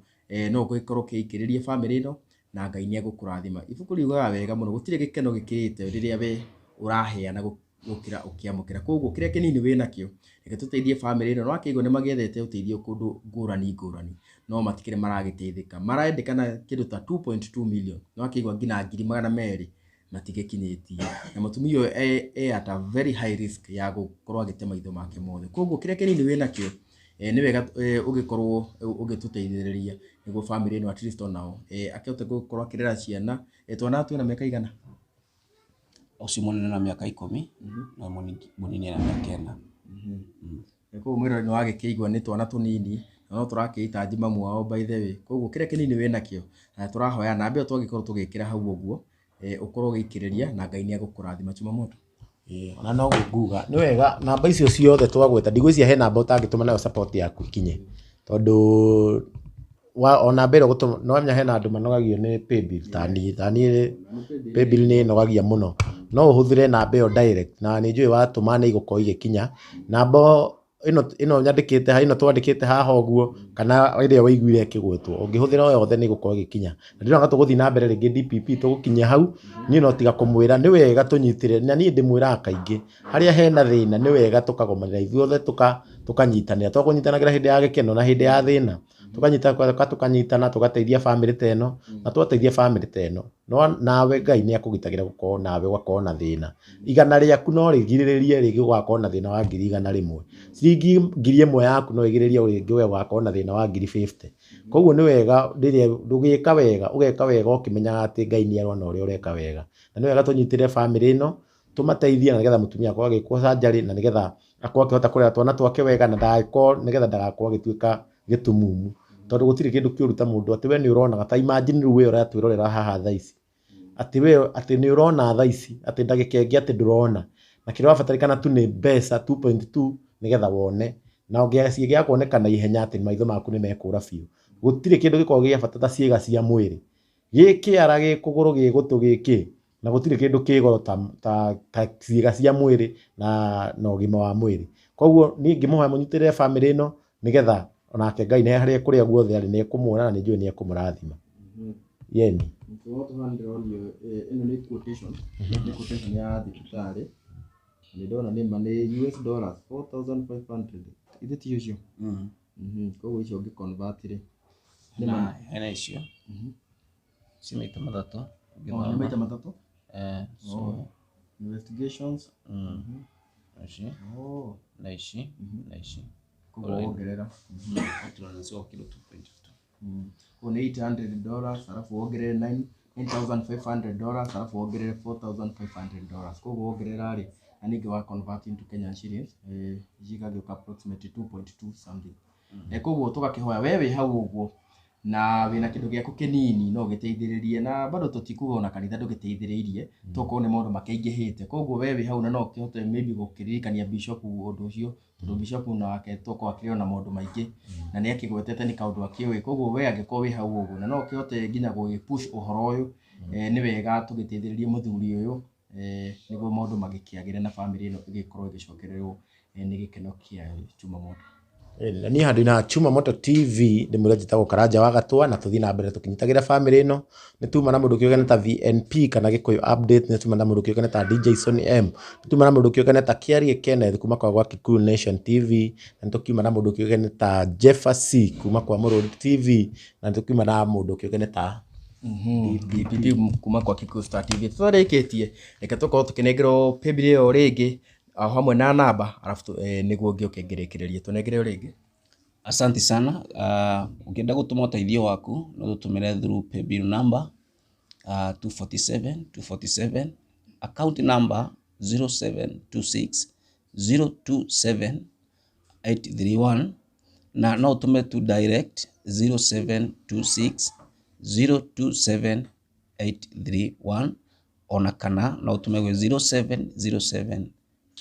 Speaker 2: no ũgĩkorwo ũkĩikĩrĩria bamĩrĩ ĩno na Ngai nĩ egũkũrathima. Ibuku riugaga wega mũno, gũtirĩ gĩkeno gĩkĩrĩte rĩrĩa we ũraheana gũkĩra ũkĩamũkĩra. Koguo kĩrĩa kĩnini wĩnakĩo, reke tũteithie bamĩrĩ ĩno. Nĩ wakĩigua nĩ magĩethete ũteithio kũndũ ngũrani ngũrani, no matikĩrĩ maragĩteithĩka. Marendekana kĩndũ ta 2.2 million, nĩ wakĩigua nginya 200,000 matigĩkinyĩtie. Na mũtumia ũyũ e at a very high risk ya gũkorwo agĩte maitho make mothe. Koguo kĩrĩa kĩnini wĩnakĩo, nĩ wega ũgĩkorwo ũgĩtũteithĩrĩria nĩguo bamĩrĩ ĩno at least onao akĩhote gũkorwo akĩrera ciana. Twana twĩna mĩaka igana?
Speaker 1: Ũcio mũnene na mĩaka 10 na mũnini ena mĩaka 4.
Speaker 2: Koguo mwĩroreri, nĩ wagĩkĩigua nĩ twana tũnini na no tũrakĩhitaji mamu wao, by the way. Koguo kĩrĩa kĩnini wĩnakĩo, na tũrahoya namba ĩyo twagĩkorwo tũgĩkĩra hau ũguo, ũkorwo ũgĩikĩrĩria na Ngai nĩ egũkũrathima. Jumamoto.
Speaker 3: Ĩĩ, ona no nguga nĩ wega namba icio ciothe twagweta, ndigwĩciria he namba ũtangĩtũma nayo support yaku ikinye, tondũ o namba ĩrĩa ũgũtũma no menya hena andũ manogagio nĩ paybill, ta niĩ paybill nĩ ĩnogagia mũno. No ũhũthĩre namba ĩyo direct na nĩ njũĩ watũma nĩ igũkorwo igĩkinya namba. Ĩno ĩno nyandĩkĩte haha, ĩno twandĩkĩte haha ũguo, kana ĩrĩa waiguire ĩkĩgwetwo, ũngĩhũthĩra o yothe nĩ ĩgũkorwo ĩgĩkinya. Na ndĩrona tũgũthiĩ na mbere rĩngĩ DPP tũgũkinyia hau. Niĩ no tiga kũmwĩra nĩ wega tũnyitĩre, na niĩ ndĩmwĩraga kaingĩ harĩa hena thĩna nĩ wega tũkagomanĩra ithuothe, tũkanyitanĩra, to kũnyitanagĩra hĩndĩ ya gĩkeno na hĩndĩ ya thĩna, tũkanyitana tũgateithia bamĩrĩ ta ĩno, na twateithia bamĩrĩ ta ĩno, no nawe Ngai nĩ akũgitagĩra gũkorwo nawe ũgakorwo na thĩna. Igana rĩaku no rĩgirĩrĩrie rĩngĩ ũgakorwo na thĩna wa 100,000. Ciringi 1,000 yaku no ĩgirĩrĩrie rĩngĩ we ũgakorwo na thĩna wa 50,000. Koguo nĩ wega rĩrĩa ũgĩka wega, ũgeka wega ũkĩmenyaga atĩ Ngai nĩ arona ũrĩa ũreka wega. Na nĩ wega tũnyitĩrĩre bamĩrĩ ĩno, tũmateithie na nĩgetha mũtumia akorwo agĩkwo surgery, na nĩgetha akorwo akĩhota kũrera twana twake wega, na ndagakorwo, nĩgetha ndagakorwo agĩtuĩka gĩtumumu. Tondũ gũtirĩ kĩndũ kĩũru ta mũndũ atĩ we nĩ ũronaga, ta imagine rĩu we ũratwĩrorera haha thaa ici, atĩ we atĩ nĩ ũrona thaa ici, atĩ ndagĩka ĩngĩ atĩ ndũrona, na kĩrĩa ũrabatarĩkana tu nĩ mbeca 2.2 nĩgetha wone, na cingĩaga kuoneka na ihenya atĩ maitho maku nĩ mekũra biũ. Gũtirĩ kĩndũ gĩkoragwo gĩa bata ta ciĩga cia mwĩrĩ, gĩ kĩara, gĩ kũgũrũ, gĩ gũtũ, gĩ kĩ, na gũtirĩ kĩndũ kĩ goro ta ciĩga cia mwĩrĩ na ũgima wa mwĩrĩ. Koguo niĩ ingĩmũhoya mũnyitĩrĩre bamĩrĩ ĩno nĩgetha onake Ngai nĩ harĩa kũrĩa guothe arĩ nĩ ekũmuona na nĩ njũĩ nĩ ekũmũrathima. Yeni.
Speaker 2: Ĩno nĩ quotation, nĩ quotation ya thibitarĩ. Nĩ ndona nĩ ma nĩ US dollars 4500. Ithe ti ũcio? Koguo icio ũngĩ convert rĩ.
Speaker 1: Na hena icio ci maita matatũ.
Speaker 2: Nĩ maita matatũ?
Speaker 1: So
Speaker 2: Investigations.
Speaker 1: Ici na ici na ici.
Speaker 2: Koguo wongerera.
Speaker 1: Tũrona cio kĩndũ 2.2.
Speaker 2: Koguo nĩ $800, alafu wongerere $9,500, alafu wongerere $4,500. Koguo wongerera rĩ, na ningĩ wa convert into Kenyan shillings, cigagĩũka approximately 2.2 something. Koguo tũgakĩhoya we wĩ hau ũguo na wĩna kĩndũ gĩaku kĩnini no ũgĩteithĩrĩrie, na bado tũtikuga ona kanitha ndũgĩteithĩrĩirie, tokorwo nĩ maũndũ makĩingĩhĩte. Koguo we wĩ hau na no ũkĩhote maybe gũkĩririkania bishop ũndũ ũcio, tondũ bishop nake tokorwo akĩrĩ ona maũndũ maingĩ na nĩ akĩgwetete nĩ kaũndũ akĩũĩ. Koguo we angĩkorwo wĩ hau ũguo na no ũkĩhote nginya gũgĩ push ũhoro ũyũ, nĩ wega tũgĩteithĩrĩrie mũthuri ũyũ, nĩguo maũndũ magĩkĩagĩre na bamĩrĩ ĩno ĩgĩkorwo ĩgĩcokererwo nĩ gĩkeno kĩayo. Chuma Moto.
Speaker 3: Na niĩ handũ na Chuma Moto TV ndĩmwĩre njĩtagwo Karanja wa Gatua, na tũthiĩ na mbere tũkĩnyitagĩra bamĩrĩ ĩno. Nĩ tuma na mũndũ kĩũĩkaine ta VNP kana Gĩkũyũ Update, nĩ tuma na mũndũ kĩũĩkaine ta DJ Sony M, nĩ tuma na mũndũ kĩũĩkaine ta Kĩarie Kenneth kuma kwa Kikuyu Nation TV, na nĩ tũkiuma na mũndũ kĩũĩkaine ta Jeffer C kuma kwa Mũrũri TV, na nĩ tũkiuma na mũndũ kĩũĩkaine ta
Speaker 2: DPP kuma kwa Kikuyu Star TV. Tũtarĩkĩtie, reke tũkorwo tũkĩnengerwo paybill ĩyo rĩngĩ o hamwe na namba, alafu nĩguo ngĩũke ngĩrĩkĩrĩrie. Tũnengere o rĩngĩ.
Speaker 1: Asante sana. Ũngĩenda gũtũma ũteithio waku no ũtũmĩre through paybill number 247 247, account number 0726 027 831, na no ũtũme tu direct 0726 027 831, ona kana no ũtũme gwĩ 0707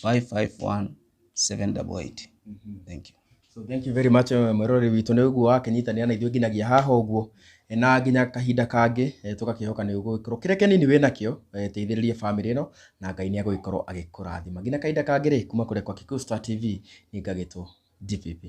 Speaker 1: 551 788. Thank you.
Speaker 2: So thank you very much, mwĩroreri witũ, nĩ ũguo wakĩnyitanĩra na ithuĩ nginyagia haha ũguo, na nginya kahinda kangĩ, tũgakĩhoka nĩ ũgũgĩkorwo kĩrĩa kĩnini wĩnakĩo, teithĩrĩrie bamĩrĩ ĩno na Ngai nĩ egũgĩkorwo agĩkũrathima. Nginya kahinda kangĩ rĩ, kuma kũrĩa kwa Kikuyu Star TV, niĩ ngagĩtwo DPP.